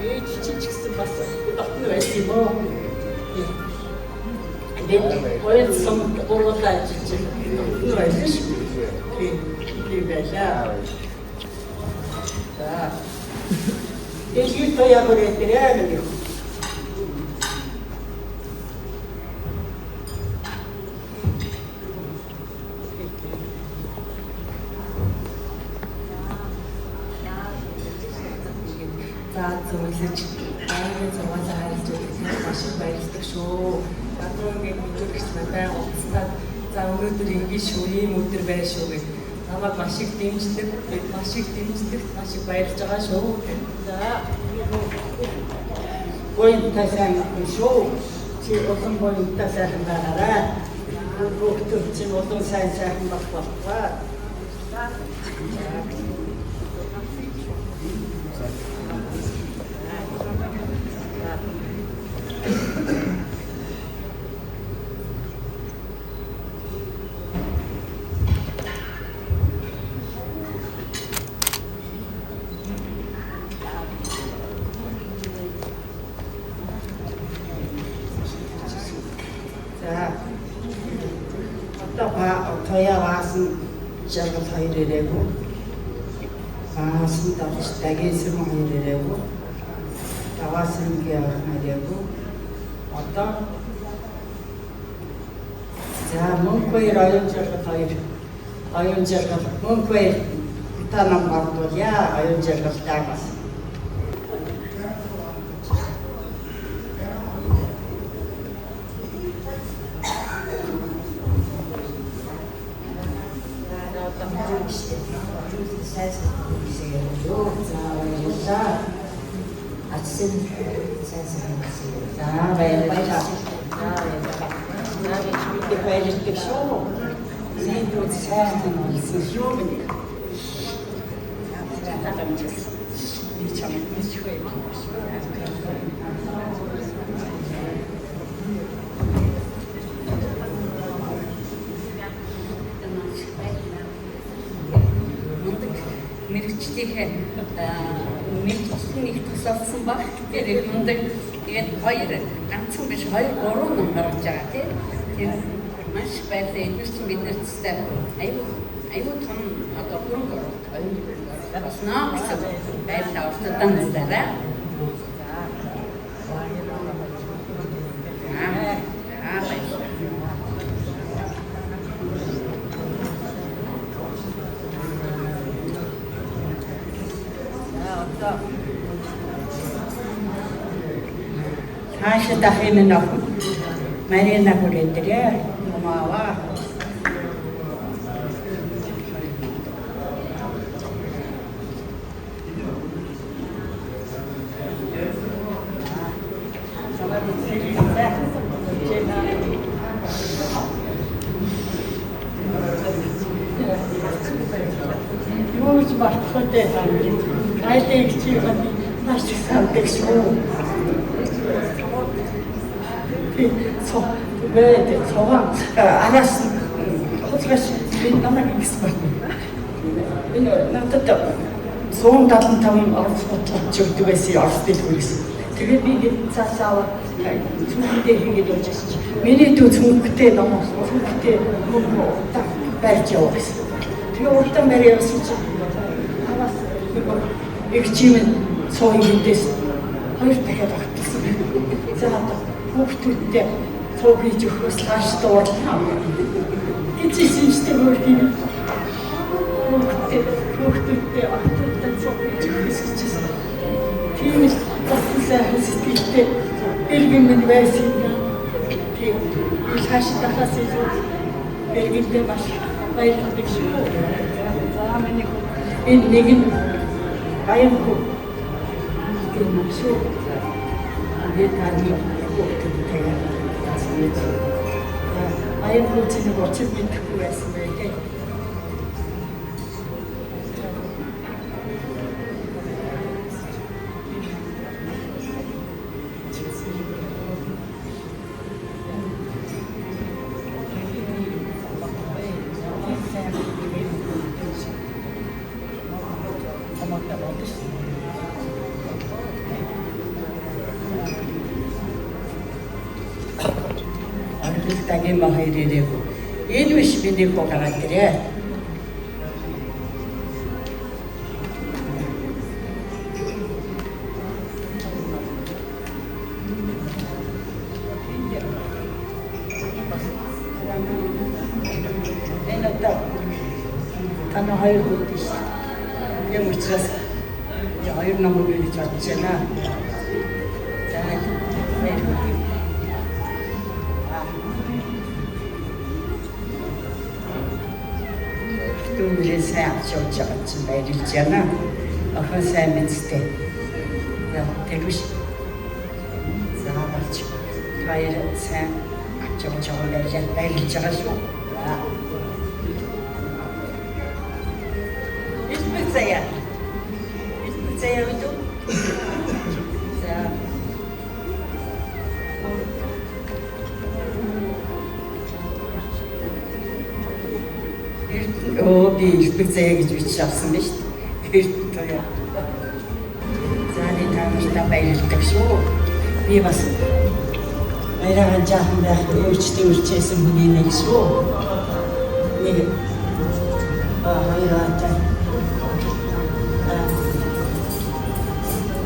Ээж чи ч гэсэн бас дотно байсан юм уу? Тэгээд оюун сумд гурлаа ажиллаж байна. Байлаа шүү. Тийм тийм байлаа. За. Дэлгэр тояа хүрээ нэг. За зөвлөж байнгын зургаалаа харилж өгөх маш их баярлалаа шүү. Гадруу ингээд мэдүүлэгч надад уулзтаад за өнөөдөр ингэ шүү, ийм өдөр байна шүү гэж намайг маш их дэмждэг, маш их дэмждэг, маш их баярлж байгаа шүү. За буянтай сайн шүү. Чи улам буянтай сайхан байгаарай. Хүүхдүүд чинь улам сайн сайхан болох болтугай. За одоо тояа баасан жаргал хоёр ирээгүй. Баасан давч дагийнсан хоёр ирээгүй. Даваасангийн ах ирээгүй. Одоо за мөнх баяр оюун жаргал хоёр оюун жаргал мөнх баяр та нам гардуулъя оюун жаргалтай бас. За баярлалаа. Ачсан сайн сайхан гэсэн. За баярлалаа. За баярлалаа. За бид баярлалаа шүү. Миний дүү сайхан болсон шүү миний. Би чамд мэдчихвээ. Мэргэжлийнхээ мэргэжлийн нэг тусалсан баг. Тэр мундаг тэгээд хоёр ганцхан биш 2 3 ном гаргаж байгаа тийм. Тэр маш баярлалаа. Эдгээр чинь бид нарт аюу том одоо хөрөнгө оруулалт оюун хөрөнгө оруулалт болно гэсэн баярлалаа. Уртдан дараа. За баярлалаа. Хаашаа дахин нөх Марина хүрээдэрээ гомава. Юу ч мартахгүй тань. Кайлыг чи маш их сандаг шүү. Цогон араас хулгайш би намайг ингэсэн байна. Энэ надад 175 орос бодлого өгдөг байсан орос дэлгүүр гэсэн. Тэгээд би ингэ цаашаа цүнхтэй хийгээд явж байсан чи миний дүү цүнхтэй ном цүнхтэй мөнгө удаан барьж яваа гэсэн. Тэгээ удаан барь явсан чи араас нэг чим цоо хийдээс хоёр дахиад огтлсон. За одоо хүүхдүүдтэй цоо хийж өгөхөөс лааш дуурлаа. Гэж шинжтэй хөрхий. Хүүхдүүдтэй охтуудтай цоо хийж өгөхөөс гэжсэн. Тийм л батсан сайхан сэтгэлтэй иргэн минь байсан юм. Тийм хааш дахаас илүү иргэндээ маш баярлалаа шүү. За миний энэ нэг нь баян хүү гэх шүү. Тэгээд таны хүүхдүүдтэйгээ санаж. Баян хүү чинь нэг учир мэдэхгүй байсан байлээ. Дагима хоёр ирээгүй. Энэ биш миний хүү гараад ирээ. Энэ одоо таны хоёр хүү биш. Тийм учраас хоёр ном өгье гэж бодож байна. За хоёр хүү. Дүүнээ сайн авч явж байгаа чинь баярлж байна. Охин сайн мэдтэй. За тэгвш. За болж баяр сайн авч явж байгаа баярлаж байгаа шүү. За. Илбэг заяа. Илбэг заяа үү? За. Өө би илбэг заяа гэж бичиж авсан байна шүү дээ. Эрдэнэ туяа. За би та нартай баярлалаа шүү. Би бас баяраахан жаахан байх өөрчдөө үрчээсэн хүний нэг шүү. Нэг хоёр ата.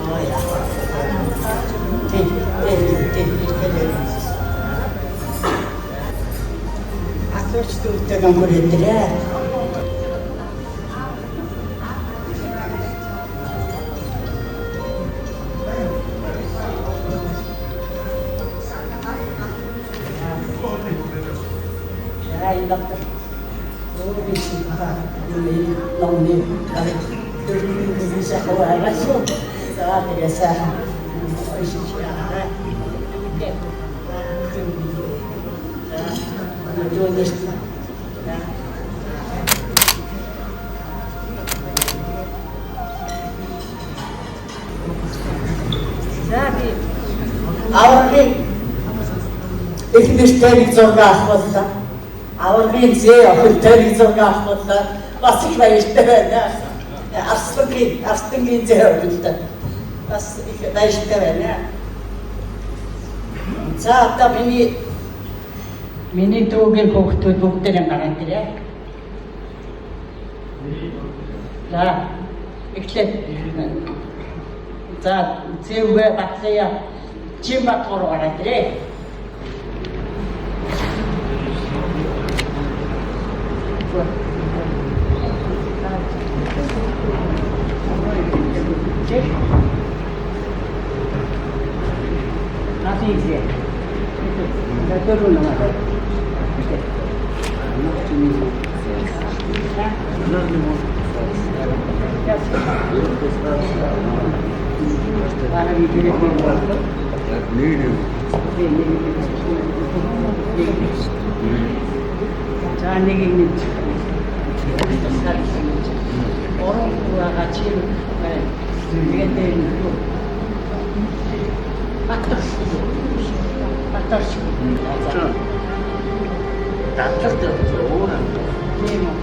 Аа яа. Тэг тэг тэг тэг. Асууч дүүтэй гомор хэдрээ. За энэ доктор. Өөр биш ба. Энэ номны дөрвөн сайхан байгаа шүү. За тэгээ сайхан уншиж яарай. За өнөөдөр За би авралын их нэртэй нэг зураг авахлаа. Авралын зээ охинтой нэг зураг авахлаа. Бас их баяртай байна. Арслангийн зээ охинтой. Бас их баяртай байна. За одоо миний дүүгийн хүүхдүүд бүгдээрээ гараад ирээ. За эхлээд за зэвгэ батлая Чимбат руу гараад ирээ. Нафиг. За дөрөв намаа. За нэг юм орон байгаа чи тэгээд батарч батарч дадлага өөр юм. Тийм үү.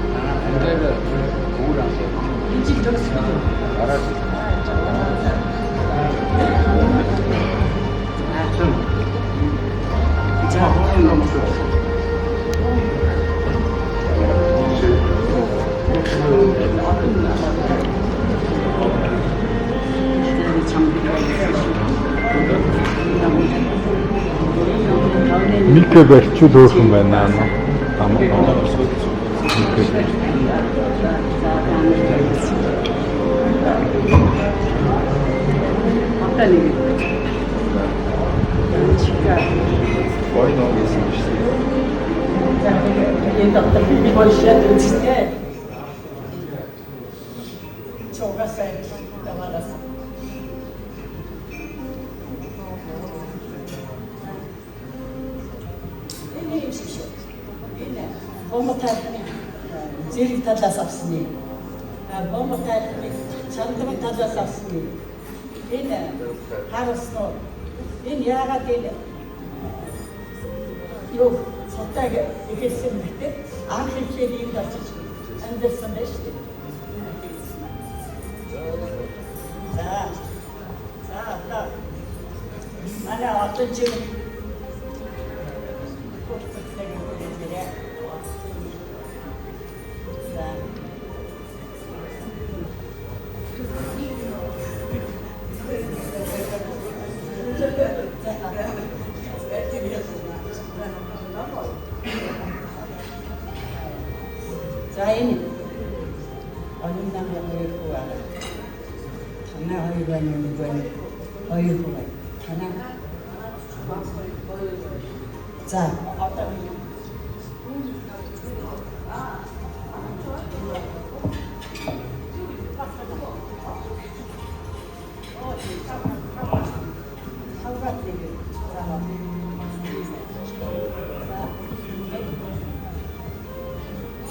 Тэгээд өөр юм. Энэ жил төгссөн. Гараад. За Микэ барьчул хөөрхөн байна. Одоо нэг Гоё ном гэсэн юм шүү дээ. Энэ доктор би болшоод үзтээ. Чогасаа тавараас. Энэ юм шиг шүү. Энэ бомботайлны зэрэг талаас авсан юм. А бомботайлны чандрын талаас авсан юм. Энэ харуулсан уу? Энэ яагаад энэ юу цотаг эхэлсэн бэтэ анх эхлээд энд очиж амьдарсан байж тээ. За. За одоо манай олон жил Оюун намын хоёр хүү байгаа. Танаа хоёр байна, нэг байна. Хоёр хүү байна. Танаа. За, одоо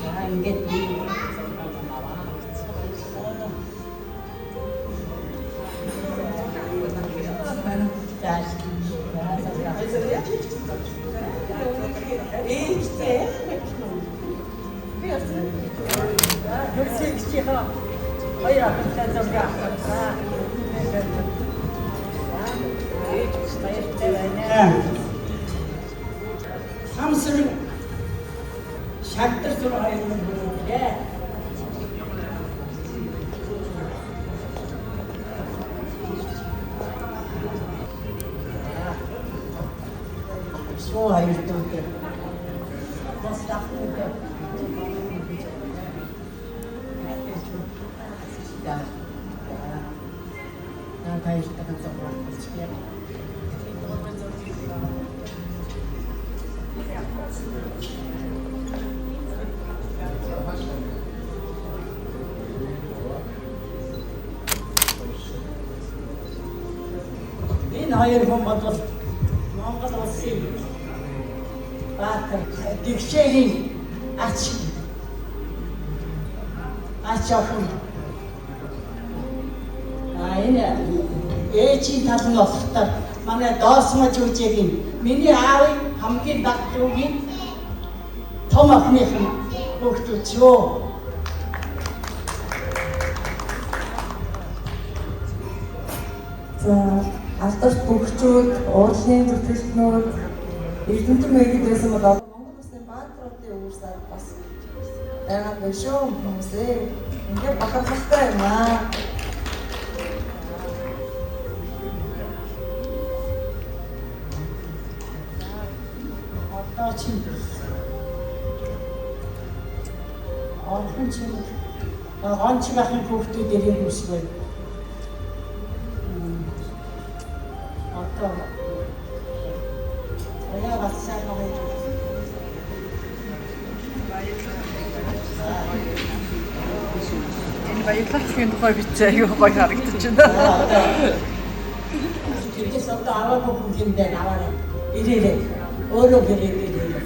за ингээд би Самсрын шагдар зур хоёр мөн хүргэлээ. Суу хоёр дүүтэй. Бас дахиад. За. За баярлалаа зөвхөн. Энэ хоёр хүн бол Монгол улсын баатар Тэгшээгийн ач охин. А энэ ээжийн тал нь болохоор манай Доосмо жүжигийн миний аавын хамгийн баг дүүгийн том охиных нь хүүхдүүд шүү. За, алдарт бөхчүүд, уурлын зүтгэлтнүүд, Эрдэмтэн мэрэгд байсан бол Монгол улсын баатруудын үүрсээр бас байгаа юм шүү хүмүүсээ. Ингээд бахархалтай юм аа. Одоо чинь орхон чинь гонч бахын хүүхдүүд ирэх хүсвэ. Одоо ояа батсаа хоёр. Энэ баярлагчийн тухай бичсэн аюу гоё харагдаж байна. Тэгээс одоо аваагүй хүн юм байна аваарай. Ирээрэй. Өөрөө гэрээд ирээрэй.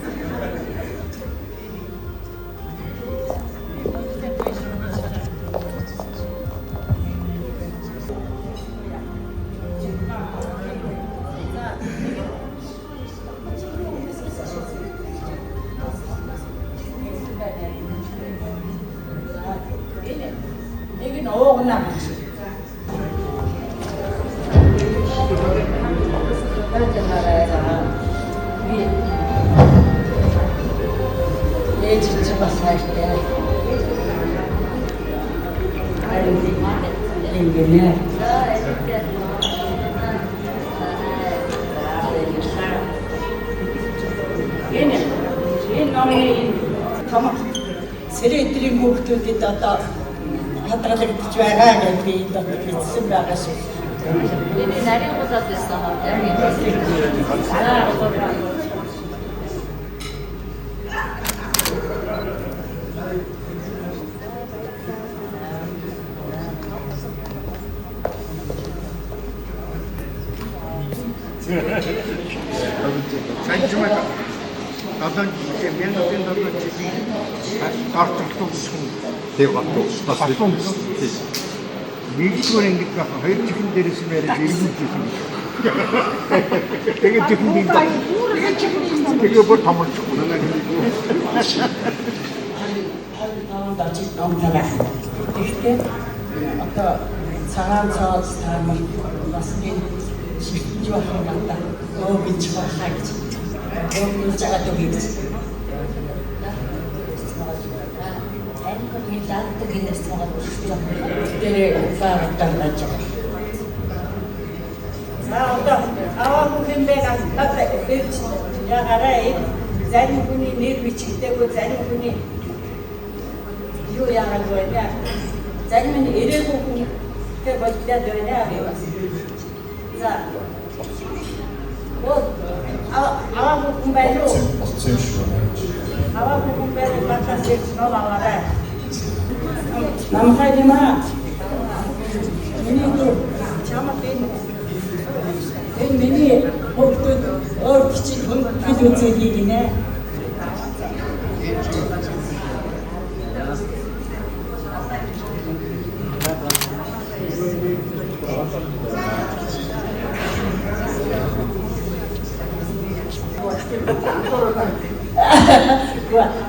Нэг нь уугнаа гэж. Би ээж чи бас хайртай. Харин ингэнэ. Энэ энэ номын энэ том сэрээтрийн хүүхдүүдэд одоо хадгалагдаж байгаа гэж би энд одоо бичсэн байгаа шүү. Миний нарийн гулаад байсан хаа. Яг энэ. Санжмаг 7 жилийн 1907 жилийн дорцолтууд хүн. Тэг батуу. Батуу. Нэгдүгээр ангид байх хоёр чихэн дээрээс нь яриад эргүүлж ирсэн гэж. Тэгээд чихэн би тэгээ бүр томорчихгүй. 25-нд очиж ном тагаа. Тэгэхдээ одоо цагаан цоос таамал бас нэг ширтэж байх юм байна. Өө гэж байхаа гэж. Өө гэж байгаа дөө гэж. Англи лаадаг энэ суугаад үргэлж Тэр фаратан байж байгаа. За одоо аваагүй юм бэ надад ирж ягаарай. Зарим хүний нэр бичигдээгүй, зарим хүний Юу яагаад вэ? Зарим нь ирээгүй хүнтэй болдлоод байна би бас. За. Оо аваагүй хүн байна уу? Болсон юм шиг байна. Аваагүй хүн байна батаас ирж ном аваарай. Намхай юм аа. Миний дүү чамд энэ миний хүүхдүүд өөр кичиг хүн хэл үзээлий гинэ.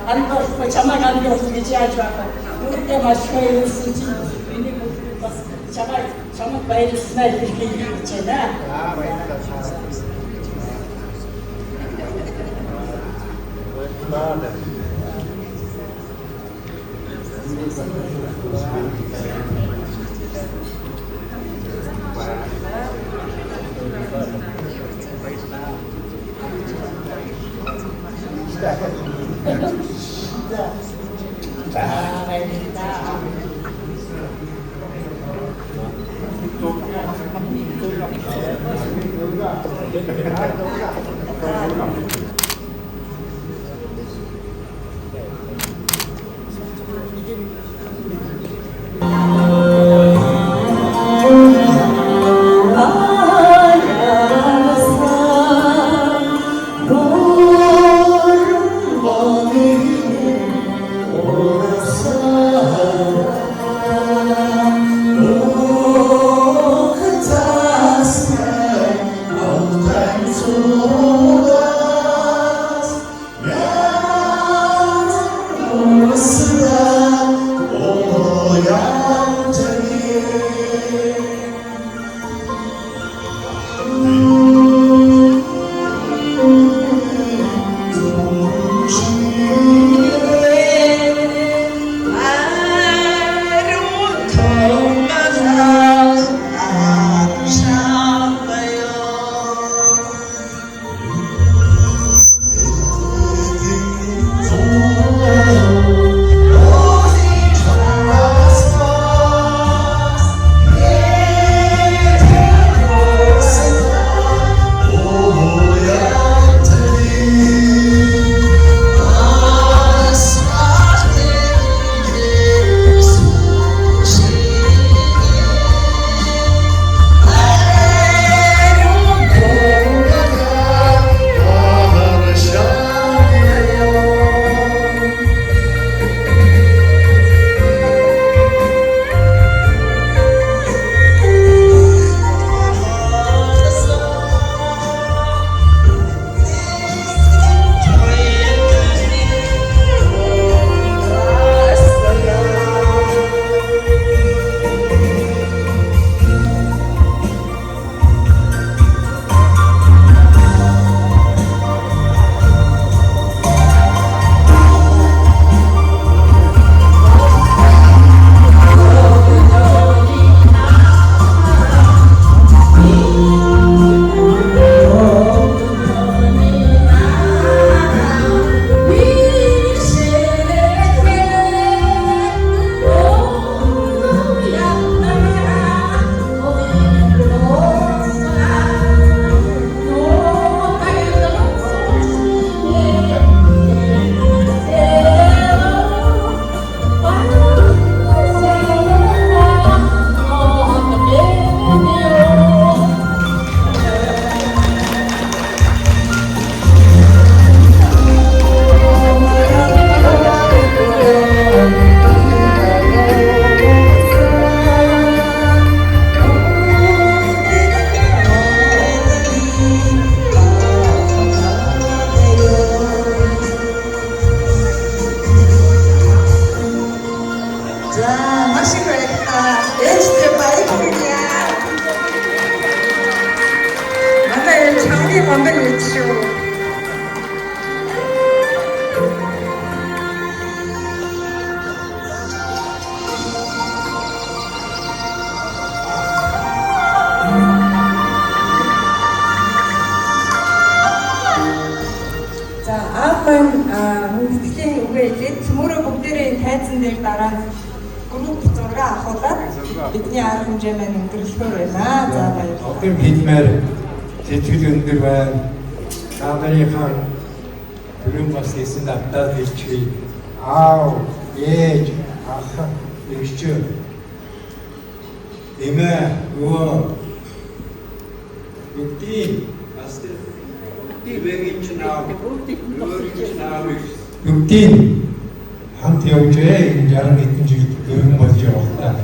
Андор чамайг андор гэж яаж байх вэ? Нүдээ маш их баярлсан чи миний хүүхдүүд бас чамайг чамд баярлснаа илэрхийлье гэж байна. За баярлалаа. Баярлалаа. За баярлалаа. За маш их баярлалаа. Ээжтэй баяр хүргье. Манай ээж хамгийн мундаг ээж шүү. За аав маань хүндэтгэлийн үгээ хэлээд цөмөрөө бүгдээрээ энэ тайзан дээр дараа дараа групп зураг авахуулаад бидний арга хэмжээ маань өндөрлөхөөр байна. За, баярлалаа. Одоо хэлмээр сэтгэл өндөр байна. Та нарынхаа түрүүн бас хэлсэн давтаад хэлчихье. Аав, ээж, ах, эгч, эмээ, өвөө бүгдийн бас бүгдийн вэгийн чинь аав, өөрийн чинь аав, бүгдийн хамт явж энэ 60 хэдэн жил өргөн болж явах та.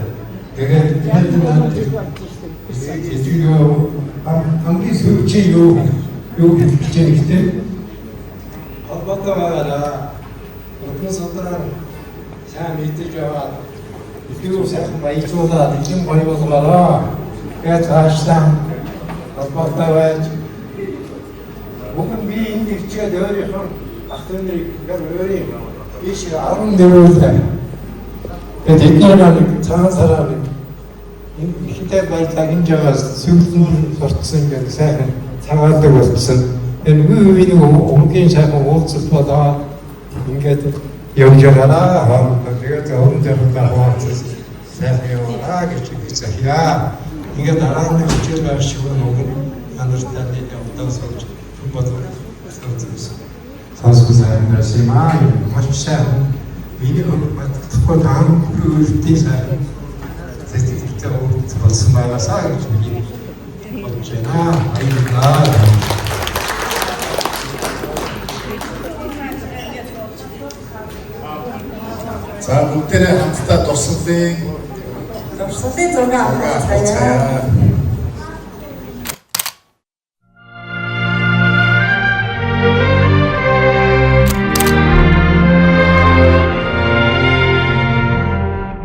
Тэгээд сэтгэл хамгийн сүүлчийн юу хэлэх гэж байна гэхээр холбоотой байгаараа, Удман судраар сайн мэдэж яваад, илүү сайхан баяжуулаад, илүү гоё болгоороо. Тэгээд цаашлаа холбоотой байж, уг нь би энд ирчээд өөрийнхөө ах дүү нарыг ингээд өөрийн биш 14-тэй. Тэгээд эдгээр нэг цагаан сараа нэг энэ ихтэй баялаа гинж байгаа сүглэн сурцсан, ингээд сайхан цагаалдаг болсон. Тэгээд нөгөө нэг өмгийн сайхан уулзалт болоо ингээд явж байгаараа, хоорондоо тэгээд өрн жаргалаа хуваалцаж сайхан яваараа гэж хэлсэн. Ингээд дараа нь хичээл байх шиг уг нь та нартай нэг явдаа сууж хүн болго сонсгоо сайн байсан юм аа. Маш сайхан. Миний бодохгүй таан бүрийн сайхан сэтгэлтэй уулзалт болсон байгаасаа гэж би бодож байна. Баярлалаа. За, бүгдээрээ хамтдаа дурсгалын Дурсгалын зураг авах.